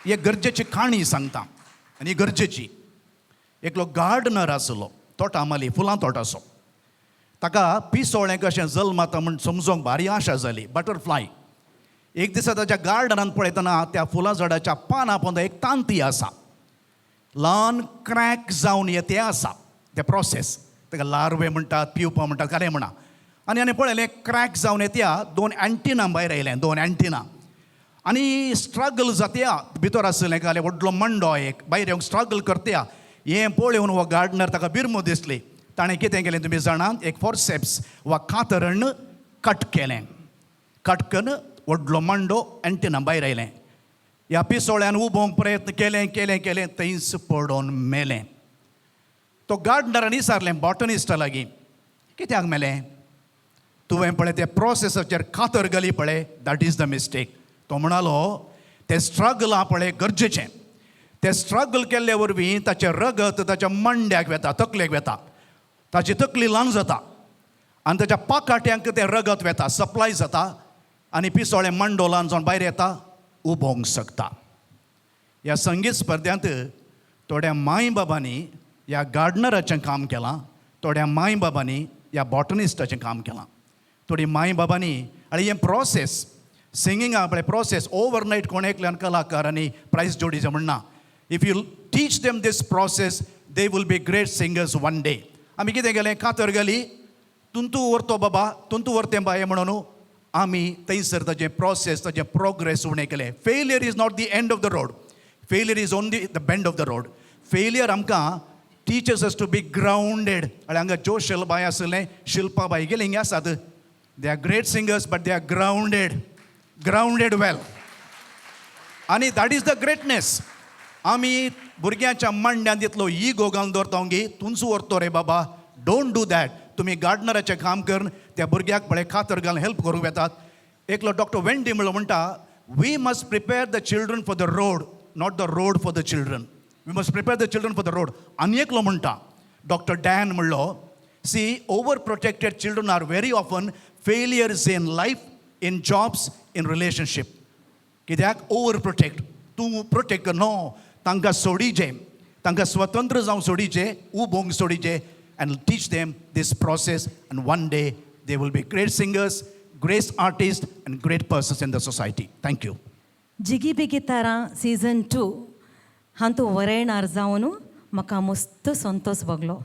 एक गरजेची काणी सांगता आनी ही गरजेची. एकलो गार्डनर आसलो, तोटा माली, फुलां तोटाचो. ताका पिसोळें कशें जल्माता म्हूण समजोंक भारी आशा जाली, बटरफ्लाय. एक दिसा ताच्या गार्डनांत पळयतना त्या फुलां झाडाच्या पानां पोंदा एक तांती आसा, ल्हान क्रॅक जावन येते आसा. ते प्रोसेस ताका लार्वे म्हणटात, पिवपा म्हणटात, कालें म्हणा. आनी आनी पळयलें, क्रॅक जावन येत्या दोन अँटिना भायर आयलें, दोन अँटिना. आनी स्ट्रगल जात्या भितर आसलें कालें व्हडलो मंडो एक भायर येवंक स्ट्रगल करत्या. हें पळोवन हो गार्डनर ताका बिरमो दिसली. ताणें कितें केलें तुमी जाणात? एक फोर्सेप्स वा कातरण कट केलें. कट करून व्हडलो मांडो अँटिना भायर आयलें. ह्या पिसोळ्यान उबोवंक प्रयत्न केलें, केलें, केलें, थंयच पडोन मेलें. तो गार्डनरान विचारलें बॉटनिस्टा लागीं, कित्याक मेलें? तुवें पळय ते प्रोसेसाचेर कातर घाली पळय, that is the mistake. तो म्हणालो, ते स्ट्रगल आहा पळय गरजेचें. ते स्ट्रगल केल्ले वरवीं ताचें रगत ताच्या मांड्याक वेता, तकलेक वेता, ताची तकली ल्हान जाता आनी ताच्या पाकाट्यांक तें रगत वेता, सप्लाय जाता आनी पिसोळें मांडो ल्हान जावन भायर येता, उबोवंक शकता. ह्या संगीत स्पर्ध्यांत थोड्या माय बाबांनी ह्या गार्डनराचें काम केलां, थोड्या माय बाबांनी ह्या बॉटनिस्टाचें काम केलां, थोडी माय बाबांनी. आनी हें प्रोसेस सिंगिंगा पळय प्रोसेस, ओवरनायट कोण एकल्यान कलाकार आनी प्रायज जोडीचें म्हणना. If you teach them this process, they will be great singers one day. आमी कितें केलें? कातर घाली, तुंतू व्हरतो बाबा, तुंतू व्हरतें बाये म्हणून आमी थंयसर ताजें प्रोसेस, ताजें प्रोग्रेस उणें केलें. Failure is not the end of the road. Failure is only the bend of the road. Failure आमकां teaches us to be grounded. आनी हांगा जोशल बाय आसलें, शिल्पा बाय गेली हिंगा आसात. They are great singers, but they are grounded, grounded well. आनी that is the greatness. आमी भुरग्यांच्या मांड्यांत इतलो इगो घालून दवरता गी, तुंचो व्हरतो रे बाबा. Don't do that. तुमी गार्डनराचें काम करून त्या भुरग्याक पळय कातर घालून हेल्प करूंक येतात. एकलो डॉक्टर वेंडी म्हणलो म्हणटा, we must prepare the children for the road, not the road for the children. We must prepare the children for the road. आनी एकलो म्हणटा, डॉक्टर डॅन म्हणलो, see, over protected children are very often failures in life, in jobs, in relationship. कित्याक over protect? तूं protect कर no, तांकां सोडीचे, तांकां स्वतंत्र जावं सोडीचे, उबोवंक सोडीचे and teach them this process, and one day they will be great singers, great artist and great persons in the society. Thank you.
Jigi Bigi Tara season 2 हांतू वरयणार जावन म्हाका मस्त संतोश भोगलो.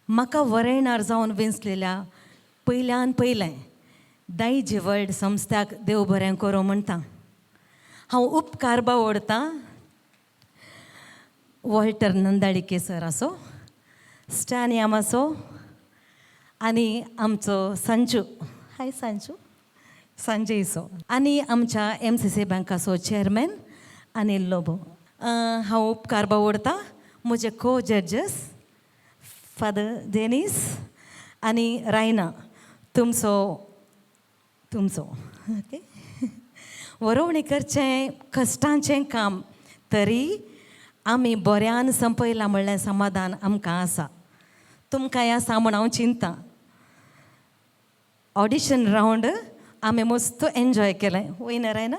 म्हाका वरयणार जावन वेंचलेल्या पयल्यान पयलें दायजी वर्ल्ड संस्थाक देव बरें करूं म्हणटा. हांव उपकार बावडतां वॉल्टर नंदाळिके सर आसो, स्टॅन यामाचो आनी आमचो संजू, हाय संजू, संजयचो आनी आमच्या एमसीसी बँकाचो चेअरमॅन अनिल लोबो. हांव उपकार बावडटा म्हजे को जजेस फादर डेनीस आनी रायना तुमचो तुमचो ओके. वरोवणी करचें कश्टांचें काम तरी आमी बऱ्यान संपयलां म्हणलें समाधान आमकां आसा. तुमकांय आसा म्हूण हांव चिंता. ऑडिशन रावंड आमी मस्त एन्जॉय केलें वयना रायना,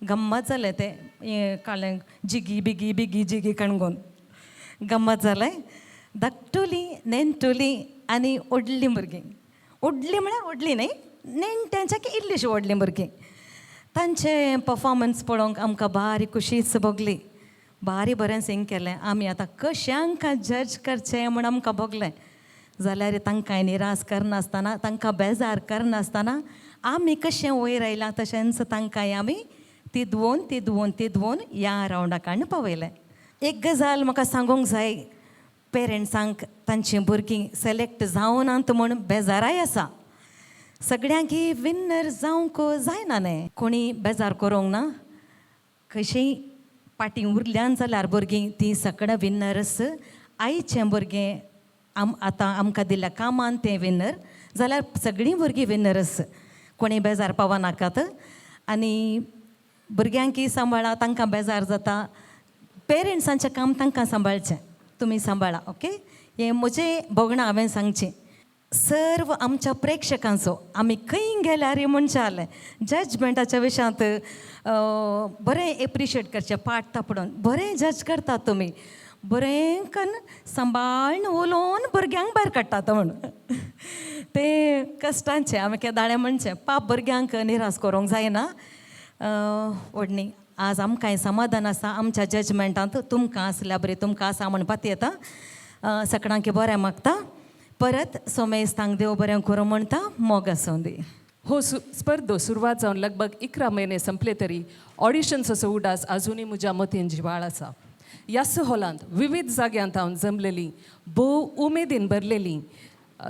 गम्मत जालें तें हें काडलें जिगी बिगी बिगी जिगी कणगोन गम्मत जालें. धाकटुलीं नेणटुलीं आनी व्हडलीं भुरगीं, व्हडलीं म्हळ्यार व्हडलीं न्हय, नेणट्यांच्या इल्लीशीं व्हडलीं भुरगीं, तांचें पफॉर्मन्स पळोवंक आमकां बारी खुशीच भोगली. बारी बरें सिंग केलें. आमी आतां कशें आमकां जज करचें म्हूण आमकां भोगलें जाल्यार तांकां निराश करनासतना तांकां बेजार करनासतना आमी कशें वयर आयलां तशेंच तांकांय आमी तिदवोन तिदवोन तिदवोन ह्या रावंडाक हाडून पावयलें. एक गजाल म्हाका सांगूंक जाय, पेरंट्सांक तांचीं भुरगीं सिलेक्ट जावनात म्हूण बेजाराय आसा. सगळ्यांकी विन्नर जावंक जायना न्ही, कोणी बेजार करूंक ना. कशीय पाटी उरल्यान जाल्यार भुरगीं तीं सगळें विन्नरस. आयचें भुरगें आतां आमकां दिल्ल्या कामान तें विन्नर जाल्यार सगळीं भुरगीं विन्नरस. कोणी बेजार पावनाकात आनी भुरग्यांकी सांबाळा, तांकां बेजार जाता. पेरंट्सांचें काम तांकां सांबाळचें, तुमी सांबाळा ओके. हें म्हजें भोगणां हांवें सांगचें. सर्व आमच्या प्रेक्षकांचो आमी खंय गेल्यार म्हणचालें जजमेंटाच्या विशयांत बरें एप्रिशिएट करचें, पाट थापडून बरें जज करतात तुमी, बरें कन्न सांबाळून उलोवन भुरग्यांक भायर काडटात म्हूण तें कश्टांचें. आमी केदाळें म्हणचें पाप भुरग्यांक निराश करूंक जायना. व्हडनी आज आमकांय समाधान आसा आमच्या जजमेंटांत, तुमकां आसल्या बरें तुमकां आसा म्हण पातयेता. सगळ्यांक बरें मागता. परत सोमेस्तांक देव बरें करूं म्हणटा. मोग आसूं दी.
हो स्पर्धो सुरवात जावन लगभग 11 म्हयने संपले तरी ऑडिशन्साचो उडास आजुनूय म्हज्या मतीन जिवाळ आसा. ह्याच हॉलांत विविध जाग्यांत हांव जमलेली भोव उमेदीन भरलेली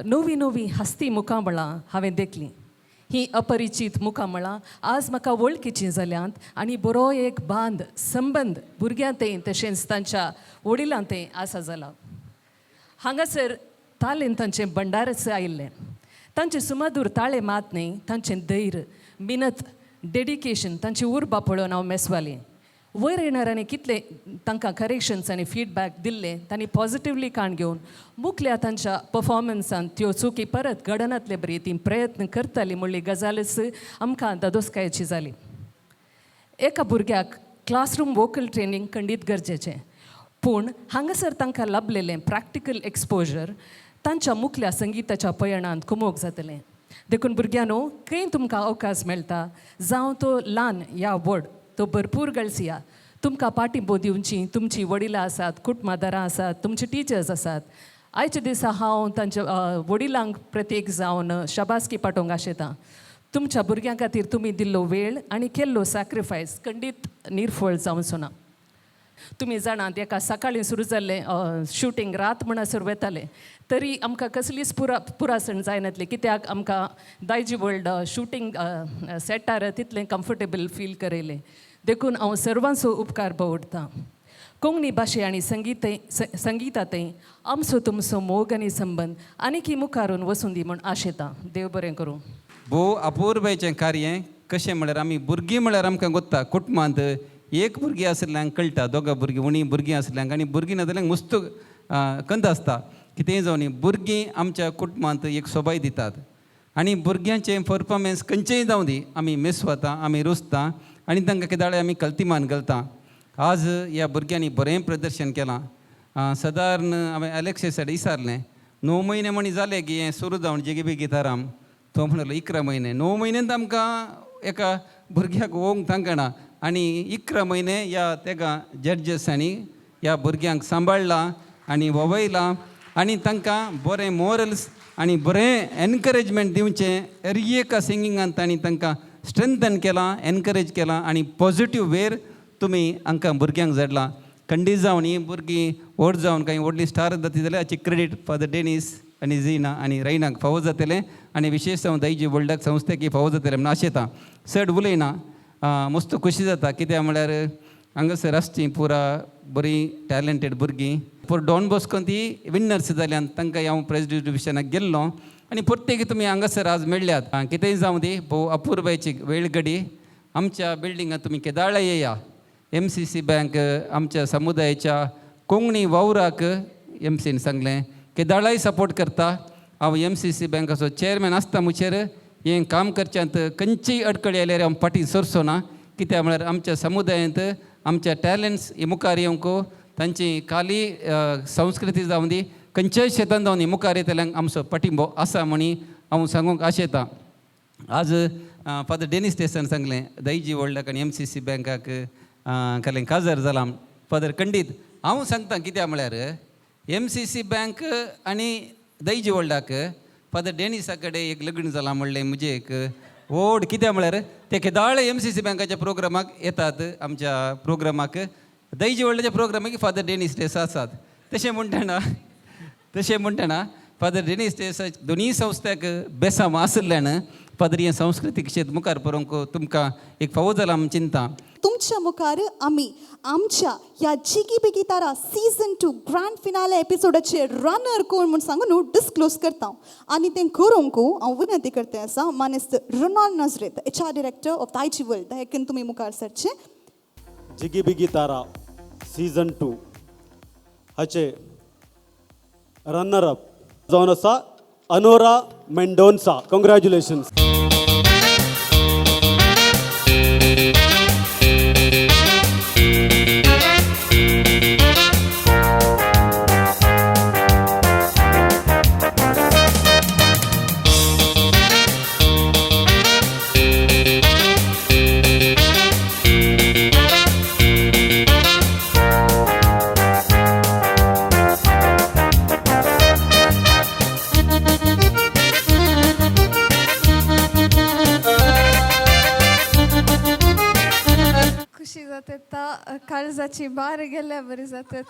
नवी नवी हस्ती मुखामळां हांवें देखलीं. ही अपरिचीत मुखामळां आज म्हाका वळखीचीं जाल्यांत आनी बरो एक बांद संबंद भुरग्यां तें तशेंच तांच्या वडिलां तें आसा जाला. हांगासर तालेन तांचें भंडारच आयिल्लें. तांचें सुमधूर ताळे मात न्ही, तांचें धैर्य, मिनत, डेडिकेशन, तांची उर्बा पळोवन हांव मेसवालें. वयर येणाऱ्यांनी कितले तांकां करेक्शन्स आनी फिडबॅक दिल्ले तांणी पॉजिटिवली काण घेवन मुखल्या तांच्या पफॉर्मन्सान त्यो चुकी परत घडनातले बरी ती प्रयत्न करताली म्हणली गजालच आमकां दादोसकायेची जाली. एका भुरग्याक क्लासरूम वोकल ट्रेनींग खंडीत गरजेचें, पूण हांगासर तांकां लाभलेलें प्रॅक्टिकल एक्सपोजर तांच्या मुखल्या संगिताच्या पयणांत कुमोक जातलें. देखून भुरग्यांनो, खंय तुमकां अवकाश मेळटा, जावं तो ल्हान या व्हड, तो भरपूर गळसिया. तुमकां पाठिंबो दिवची तुमची वडिलां आसात, कुटुंबादारां आसात, तुमचे टिचर्स आसात. आयच्या दिसा हांव तांच्या वडिलांक प्रत्येक जावन शाबासकी पाठोवंक आशेतां. तुमच्या भुरग्यां खातीर तुमी दिल्लो वेळ आनी केल्लो सॅक्रिफायस खंडीत निर्फळ जावचो ना. तुमी जाणात, एका सकाळीं सुरू जाल्लें शुटींग रात म्हणसर वतालें तरी आमकां कसलीच पुरासण जायनातली, कित्याक आमकां दायजी वर्ल्ड शुटींग सेटार तितलें कम्फर्टेबल फील करयलें. देखून हांव सर्वांचो उपकार बावडटां. कोंकणी भाशे आनी संगितांतय आमचो तुमचो मोग आनी संबंद आनीकी मुखारून वचूं दी म्हूण आशेतां. देव बरें करूं.
भोव अपुरबायेचें कार्य कशें म्हळ्यार आमी भुरगीं म्हळ्यार आमकां गोत्ता कुटुंबांत एक भुरगीं आशिल्ल्यांक कळटा, दोगां भुरगीं उणी भुरगीं आशिल्ल्यांक आनी भुरगीं ना जाल्यार मस्त कंद आसता. कितेंय जावं भुरगीं आमच्या कुटुंबांत एक सोबाय दितात आनी भुरग्यांचें परफॉर्मन्स खंयचेंय जावं दी आमी मेसवता, आमी रुजता आनी तांकां केदाळे आमी कल्तिमान घालता. आज ह्या भुरग्यांनी बरें प्रदर्शन केलां. सदारण हांवें अलेक्सिसाक विचारलें, 9 म्हयने म्हणी जाले की हें सुरू जावन जिगी बिगी ताराम, तो म्हणलो 11 म्हयने. 9 म्हयन्यांत आमकां एका भुरग्याक वोंक तांकना आनी 11 म्हयने ह्या तेगा जड्जसांनी ह्या भुरग्यांक सांबाळ्ळां आनी ववयलां आनी तांकां बरें मोरल्स आनी बरें एनकरेजमेंट दिवचें हर एका सिंगिंगान तांणी तांकां स्ट्रेंथन केलां, एनकरेज केलां आनी पॉजिटीव वेर तुमी हांकां भुरग्यांक धाडलां. खंडीत जावन हीं भुरगीं व्हड जावन कांय व्हडलीं स्टार जातली जाल्यार हाची क्रेडीट फादर डेनीस आनी झिना आनी रैनाक फावो जातलें आनी विशेश जावन दायजी वर्ल्डाक संस्थेक फावो जातलें म्हूण आशेतां. चड उलयना, मस्त खुशी जाता कित्याक म्हळ्यार हांगासर आसचीं पुरा बरीं टॅलंटेड भुरगीं पूण डॉन बॉस्कोन ती विन्नर्स जाल्यान तांकां हांव प्रायज डिस्ट्रिब्युशनाक गेल्लो आनी प्रत्येक तुमी हांगासर आज मेळ्ळ्यात. कितेंय जावं दी भोव अपुरबायेची वेळ घडी आमच्या बिल्डिंगांत तुमी केदाळा येया. MCC bank आमच्या समुदायाच्या कोंकणी वावराक एमसीन सांगलें केदाळाय सपोर्ट करता. हांव MCC बँकाचो चेअरमॅन आसता मुचेर हें काम करच्यांत खंयचीय अडकळी आयल्यार हांव फाटीं सरचो ना. कित्याक म्हळ्यार आमच्या समुदायांत आमच्या टॅलंट्स हे मुखार येवंक तांची खाली संस्कृती जावं दी खंयच्याय शेतान जावं दी मुखार येतल्यांक आमचो पाठिंबो आसा म्हणी हांव सांगूंक आशेतां. आज फादर डेनीस टेसान सांगलें दायजी व्हडल्याक आनी MCC बँकाक कालें काजार जालां. फादर खंडीत हांव सांगता कित्याक म्हळ्यार MCC bank आनी दायजी व्हडल्याक फादर डेनिसा कडेन एक लग्न जालां म्हणलें म्हजें एक व्हड. कित्याक म्हळ्यार ते केदाळे MCC बँकाच्या प्रोग्रामाक येतात आमच्या प्रोग्रामाक दायजी व्हडल्याच्या प्रोग्रामाक फादर डेनीस टेसा आसात. तशें म्हणटना फादर डेनीस टेसा दोनूय संस्थ्याक बेसांव आशिल्ल्यान फादर हें सांस्कृतीक शेत मुखार पळोवंक तुमकां एक फावो जालां म्हूण चिंता.
तुमच्या मुखार आमी आमच्या ह्या Jigi Bigi Tara season 2 grand finale एपिसोडाचे runner कोण म्हूण सांगून डिस्क्लोज करता आनी तें करूंक हांव विनंती करते आसा मानेस्त Ronald Nazareth HR director of Daijiworld दयाकन तुमी मुखार सरचे.
जिगी बिगी तारा सीजन 2 हाचे रनर अप जावन आसा अनोरा मेंडोन्सा. कंग्रॅच्युलेशन्स.
खुशी जाता काळजाची बार गेल्या बरी जाता.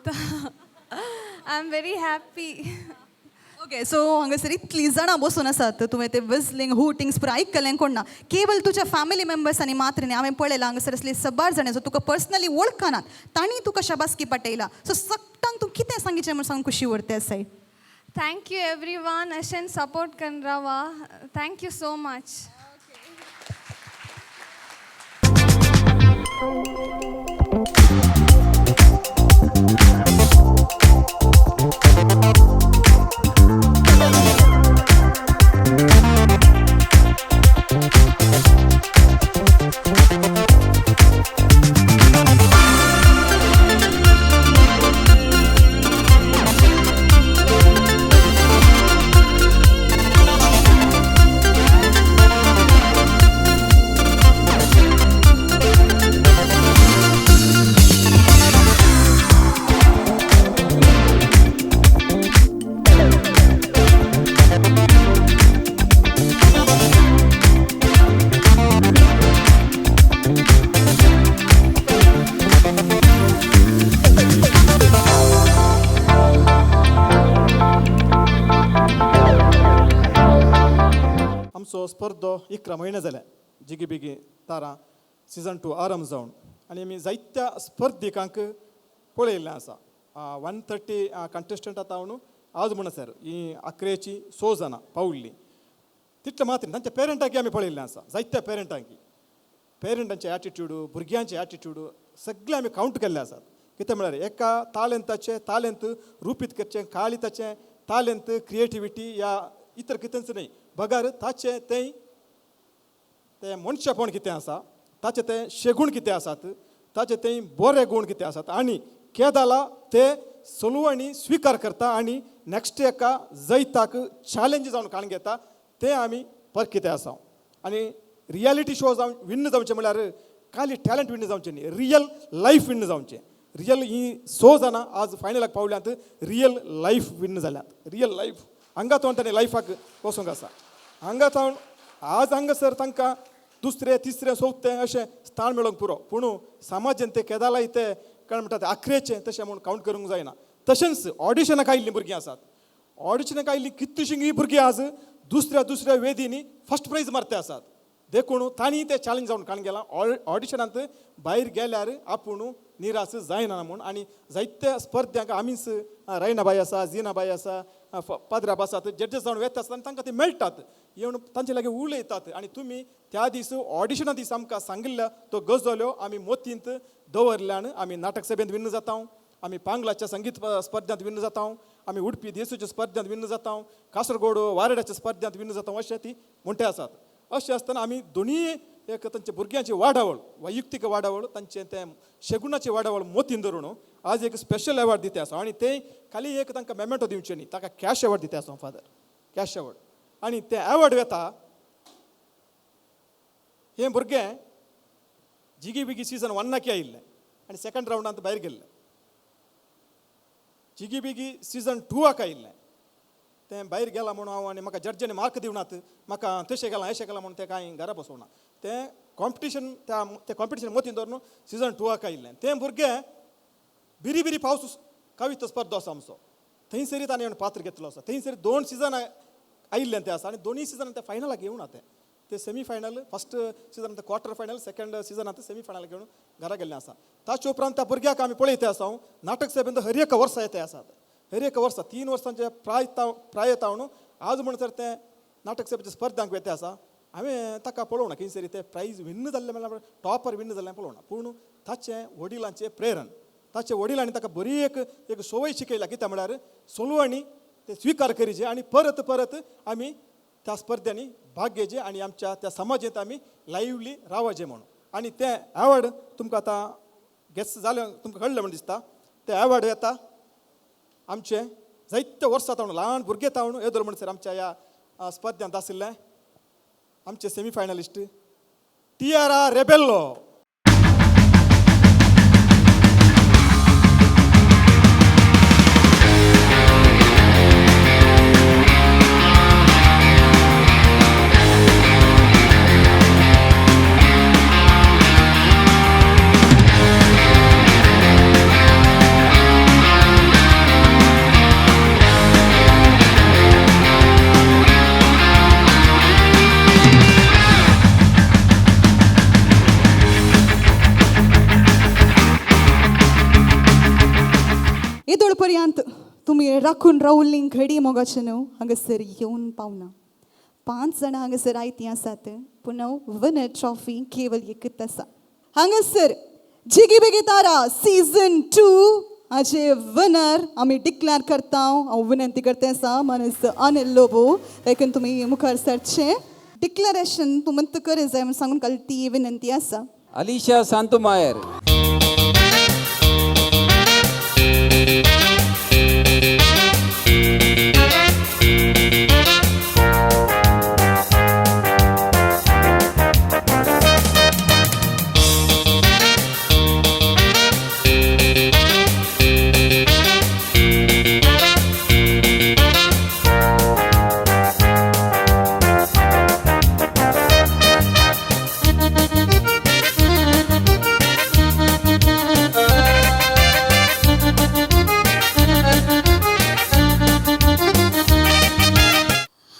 I am very happy.
Okay so हांगासर इतलीं जाणां बसून आसात तुवें ते विजलिंग हुटिंग्स पुरो आयकलें कोण ना केवल तुज्या फॅमिली मेंबर्सांनी मात्र न्ही हांवें पळयलां हांगासर असली सबार जाणां जो तुका पर्सनली वळखनात तांणी तुका शाबासकी पाठयला. सो सगटांक तूं कितें सांगिचें म्हूण सांग खुशी उरता आसाय.
Thank you every one अशें सपोर्ट करून रावा. Thank you so much.
आमचो स्पर्धो 11 म्हयने जाले जिगी बिगी तारा सीजन 2 आरंभ जावन आनी आमी जायत्या स्पर्धिकांक पळयल्लें आसा. 130 कंटेस्टंट आतां म्हणून आज म्हणसर ही आकरेची 6 जाणां पावल्ली तितलें मात्र तांच्या पेरंटांकी आमी पळयल्लें आसा. जायत्या पेरंटांकी पेरंटांचे एटिट्यूड भुरग्यांचे एटिट्यूड सगळें आमी कावंट केल्ले आसात. कितें म्हळ्यार एका तालेंताचें तालेंत रुपीत करचें काळिताचें तालेंत क्रिएटिविटी या इतर कितेंच न्हय बगर ताचें तें तें मनशेपण कितें आसा ताचें तें शेगूण कितें आसात ताचें तें बरे गूण कितें आसात आनी केदाला ते सलुवांनी स्विकार करता आनी नॅक्स्ट एका जैताक चॅलेंज जावन काण घेता तें आमी परकितें आसा. आनी रियलिटी शो जावन विन्न जावचें म्हळ्यार खाली टॅलंट विन्न जावचें न्ही रियल लायफ विन्न जावचें. रियल ही 6 जाणां आज फायनलाक पावल्यांत रियल लायफ विन्न जाल्यात. रियल लायफ हांगा तावन ताणें लायफाक वचूंक आसा. हांगा तावन आज हांगासर तांकां दुसरें तिसरें चवथें अशें स्थान मेळोवंक पुरो पूण समाजान ते केदालाय ते काय म्हणटा ते आखरेचें तशें म्हूण कावंट करूंक जायना. तशेंच ऑडिशनाक आयिल्लीं भुरगीं आसात ऑडिशनाक आयिल्लीं कितलींशीं भुरगीं आज दुसऱ्या दुसऱ्या वेदींनी फर्स्ट प्रायज मारते आसात. देखून तांणी ते चॅलेंज जावन काण गेलां ऑडिशनांत भायर गेल्यार आपूण निराश जायना म्हूण. आनी जायत्या स्पर्ध्यांक आमीच रायनाबाई आसा, जिनाबाई आसा, पाद्राब आसात, जड्जीस जावन वेता आसतना तांकां ते मेळटात, येवन तांचे लागीं उलयतात. आनी तुमी त्या दीस ऑडिशना दीस आमकां सांगिल्ल्या तो गजल्यो आमी मोतींत दवरल्यान आमी नाटक सभेंत विन्न जाता, आमी पांगलाच्या संगीत स्पर्ध्यांत विन्न जाता, आमी उडपी देसूच्या स्पर्ध्यांत विन्न जाता, कासरगोड वारेडाच्या स्पर्ध्यांत विन्न जाता, अशें ती म्हणटे आसात. अशें आसतना आमी दोनीय एक तांच्या भुरग्यांची वाडावळ, वैयक्तीक वाडावळ, तांचे तें शेगुणाची वाडावळ मोतीन धरून आज एक स्पेशल एवॉर्ड दिता आसा. आनी ते खाली एक तांकां मेमेंटो दिवचें न्ही, ताका कॅश एवॉर्ड दिता आसा फादर, कॅश एवॉर्ड. आनी ते एवॉर्ड वेता हें भुरगें जिगी बिगी सीजन 1 आयिल्लें आनी सेकंड रावंडांत भायर गेल्लें. जिगी बिगी सीजन 2 आयिल्लें, तें भायर गेलां म्हणून हांव आनी म्हाका जड्जांनी मार्क दिवनात, म्हाका तशें गेलां अशें गेलां म्हणून तें कांय घरा बसोवना. तें कॉम्पिटिशन त्या तें कॉम्पिटिशन मोतीन धरून सीजन 2 आयिल्लें. तें भुरगें बिरी बिरी पावस कविता स्पर्धा आसा आमचो, थंयसरी ताणें येवन पात्र घेतलो आसा. थंयसरी 2 सीजन आयिल्लें तें आसा आनी दोनूय सीजन तें फायनलाक येवना. तें ते सेमी फायनल फस्ट सीजन ते क्वॉर्टर फायनल, सेकंड सीजनांत सेमी फायनल घेवन घरा गेल्लें आसा. ताचे उपरांत त्या भुरग्याक आमी पळयते आसा नाटक सभेंत हर एका वर्सा येते आसात, हर एका वर्सा 3 वर्सांचे प्राय तावन आज म्हणसर तें नाटक सभेच्या स्पर्धांक वेते आसा. हांवें ताका पळोवना खंयसरी तें प्रायज विन्न जाल्लें म्हणल्यार टॉपर विन्न जाल्लें पळोवना, पूण ताचें वडिलांचें प्रेरण, ताचे वडिलांनी ताका बरी एक एक संवय शिकयल्या. कितें म्हळ्यार सोलवणी ते स्विकार करीचे आनी परत परत आमी त्या स्पर्ध्यांनी भाग घेवचे आनी आमच्या त्या समाजेंत आमी लायवली रावचें म्हणून. आनी तें एवॉर्ड तुमकां आतां गेस जालें, तुमकां कळ्ळें म्हूण दिसता. तें एवॉर्ड येता आमचें जायते वर्सां तावन ल्हान भुरगे तावन येदोळ म्हणसर आमच्या ह्या स्पर्ध्यांत आशिल्लें आमचे सेमी फायनलिस्ट टियारा रेबेल्लो.
येदोळ पर्यंत तुमी राखून रावल्ली घडी मोगाचें न्हू हांगासर येवन पावना. 5 जाणां हांगासर आयतीं आसात, पूण विनर ट्रॉफी केवल एकच आसा. हांगासर जिगी बिगी तारा सीजन 2 हाजे विनर आमी डिक्लेअर करता. हांव विनंती करता आसा मानस अनिल लोबो ताका तुमी मुखार सरचें. डिक्लेरेशन तुमंत करे जाय म्हूण सांगून काल ती विनंती आसा.
अलिशा सांतुमायर.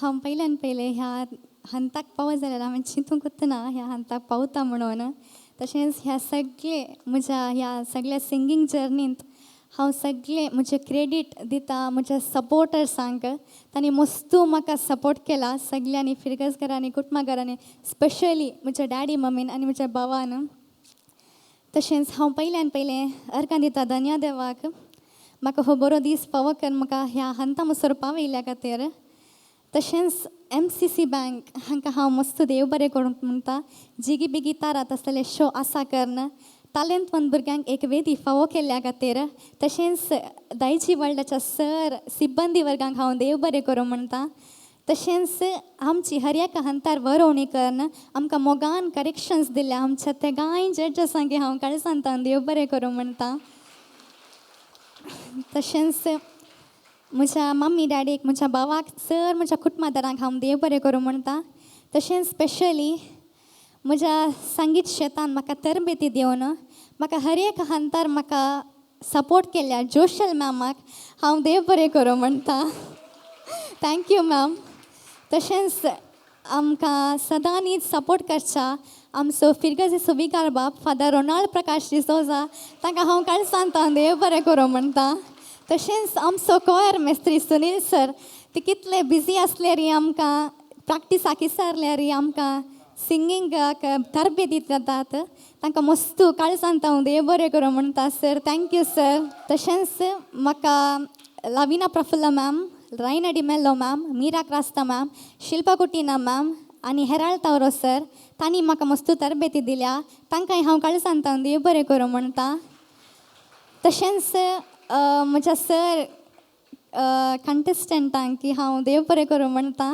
हांव पयल्यान पयलें ह्या हंताक पावत जाल्यार हांवें चिंतूंकूच ना ह्या हंताक पावता म्हणून. तशेंच ह्या सगळे म्हज्या ह्या सगळ्या सिंगींग जर्नींत हांव सगळें म्हजें क्रेडीट दिता म्हज्या सपोर्टर्सांक. तांणी मस्तू म्हाका सपोर्ट केला सगळ्यांनी, फिरगजघरांनी, कुटुंबाघरांनी, स्पेशली म्हज्या डॅडी मम्मीन आनी म्हज्या भावान. तशेंच हांव पयल्यान पयलें अर्गां दिता धन्या देवाक म्हाका हो बरो दीस फावो करून म्हाका ह्या हंता मसर पावयल्या खातीर. तशेंच MCC bank हांकां हांव मस्त देव बरें करूंक म्हणटा. जिगी बिगी तारा तसले शो आसा करून तालेंतवंत भुरग्यांक एक वेदी फावो केल्ल्या खातीर. तशेंच दायजी वर्ल्डाच्या सर सिब्बंदी वर्गांक हांव देव बरें करूं म्हणटा. तशेंच आमची हर एका हंतार वरोवणी करून आमकां मोगान करेक्शन्स दिल्या आमच्या तेगांय जड्जसांक हांव काळजांत देव बरें करूं म्हणटा. तशेंच म्हज्या मम्मी डॅडीक, म्हज्या भावाक, सर म्हज्या कुटुंबादारांक हांव देव बरें करूं म्हणटा. तशेंच स्पेशली म्हज्या संगीत शेतान म्हाका तरबेती दिवन म्हाका हर एक हंतार म्हाका सपोर्ट केल्या जोशल मॅमाक हांव देव बरें करूं म्हणटा. Thank you ma'am. तशेंच आमकां सदांनीच सपोर्ट करच्या
आमचो फिरगजी सुविकार बाब फादर रोनाल्ड प्रकाश डिसोजा तांकां हांव काळसांत देव बरें करूं म्हणटा. तशेंच आमचो कोयर मेस्त्री सुनील सर ते कितले बिजी आसल्यारी आमकां प्रॅक्टिसाक विचारल्यारी आमकां सिंगिंगाक तरबेती दितात तांकां मस्तू काळसांत हांव देव बरें करूं म्हणटा sir, thank you sir. तशेंच म्हाका Lavina Prafulla ma'am, Raina D'Mello ma'am, Meera Crasta ma'am, Shilpa Kutina ma'am आनी हेराल्ड तावरो सर तांणी म्हाका मस्तू तरबेती दिल्या तांकांय हांव काळसांत हांव देव बरें करूं म्हणटा. तशेंच म्हज्या सर कंटेस्टंटांक की हांव देव बरें करूं म्हणटा.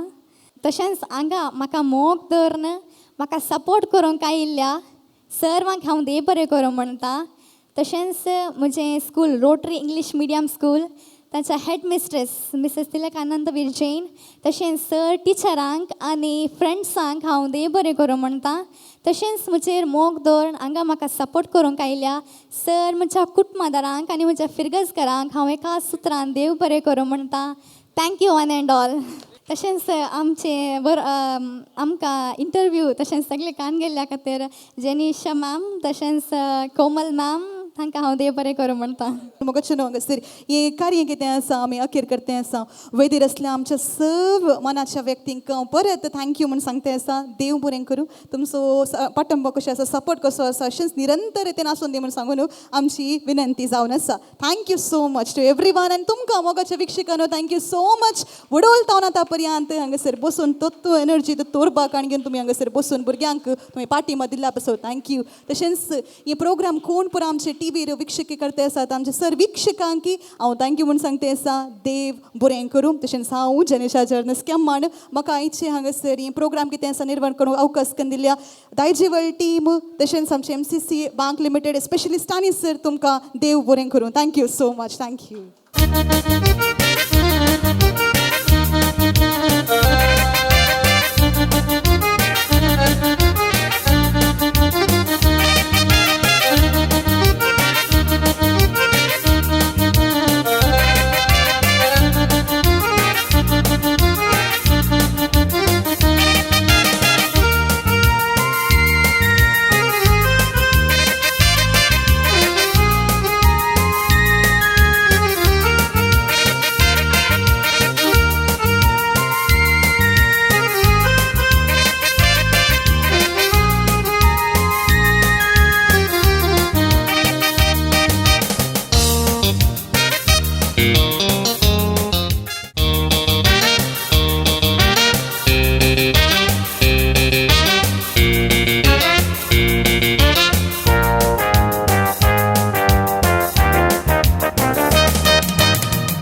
तशेंच हांगा म्हाका मोग दवरून म्हाका सपोर्ट करूंक आयिल्ल्या सर्वांक हांव देव बरें करूं म्हणटा. तशेंच म्हजें school Rotary English medium school तांच्या head mistress Mrs Tilak Anandveer Jain तशेंच सर टिचरांक आनी फ्रेंड्सांक हांव देव बरें करूं म्हणटा. तशेंच म्हजेर मोग दवरून हांगा म्हाका सपोर्ट करूंक आयल्या सर म्हज्या कुटुंबादारांक आनी म्हज्या फिरगजकारांक हांव एका सुत्रान देव बरें करूं म्हणटा. Thank you one and all. तशेंच आमचे बर आमकां इंटरव्यू तशेंच सगळे कान गेल्ल्या खातीर जेनिशा मॅम तशेंच कोमल मॅम तांकां हांव देव बरें करूं म्हणटा.
मोगाचें हांगासर हें कार्य कितें आसा आमी अखेर करते आसा वैदीर आसल्या आमच्या सर्व मनाच्या व्यक्तींक हांव परत thank you म्हूण सांगते आसा. देव बरें करूं, तुमचो पाटंबो कशें आसा, सपोर्ट कसो आसा अशेंच निरंतर तें आसून दी म्हूण सांगून आमची विनंती जावन आसा. Thank you so much to everyone आनी तुमकां मोगाच्या वीक्षकांनो thank you so much. वडोल तावन आतां पर्यंत हांगासर बसून तत्व एनर्जी तोरपाक आनी घेवन तुमी हांगासर बसून भुरग्यांक तुमी पाठिंबा दिल्ला पसो thank you. तशेंच हे प्रोग्राम कोण पुरा आमचे टीव्हीर वीक्षक करते आसात आमचे सर वीक्षकांकी हांव thank you म्हूण सांगते आसा. देव बरें करूं. तशेंच हांव जनेशा जर्नस केम्माण म्हाका आयचे हांगासर हे प्रोग्राम कितें आसा निर्माण करूंक अवकाश करून दिल्या दायजीवल टीम तशेंच आमचे MCC bank limited specially Stany sir तुमकां देव बरें करूं. Thank you so much. Thank you.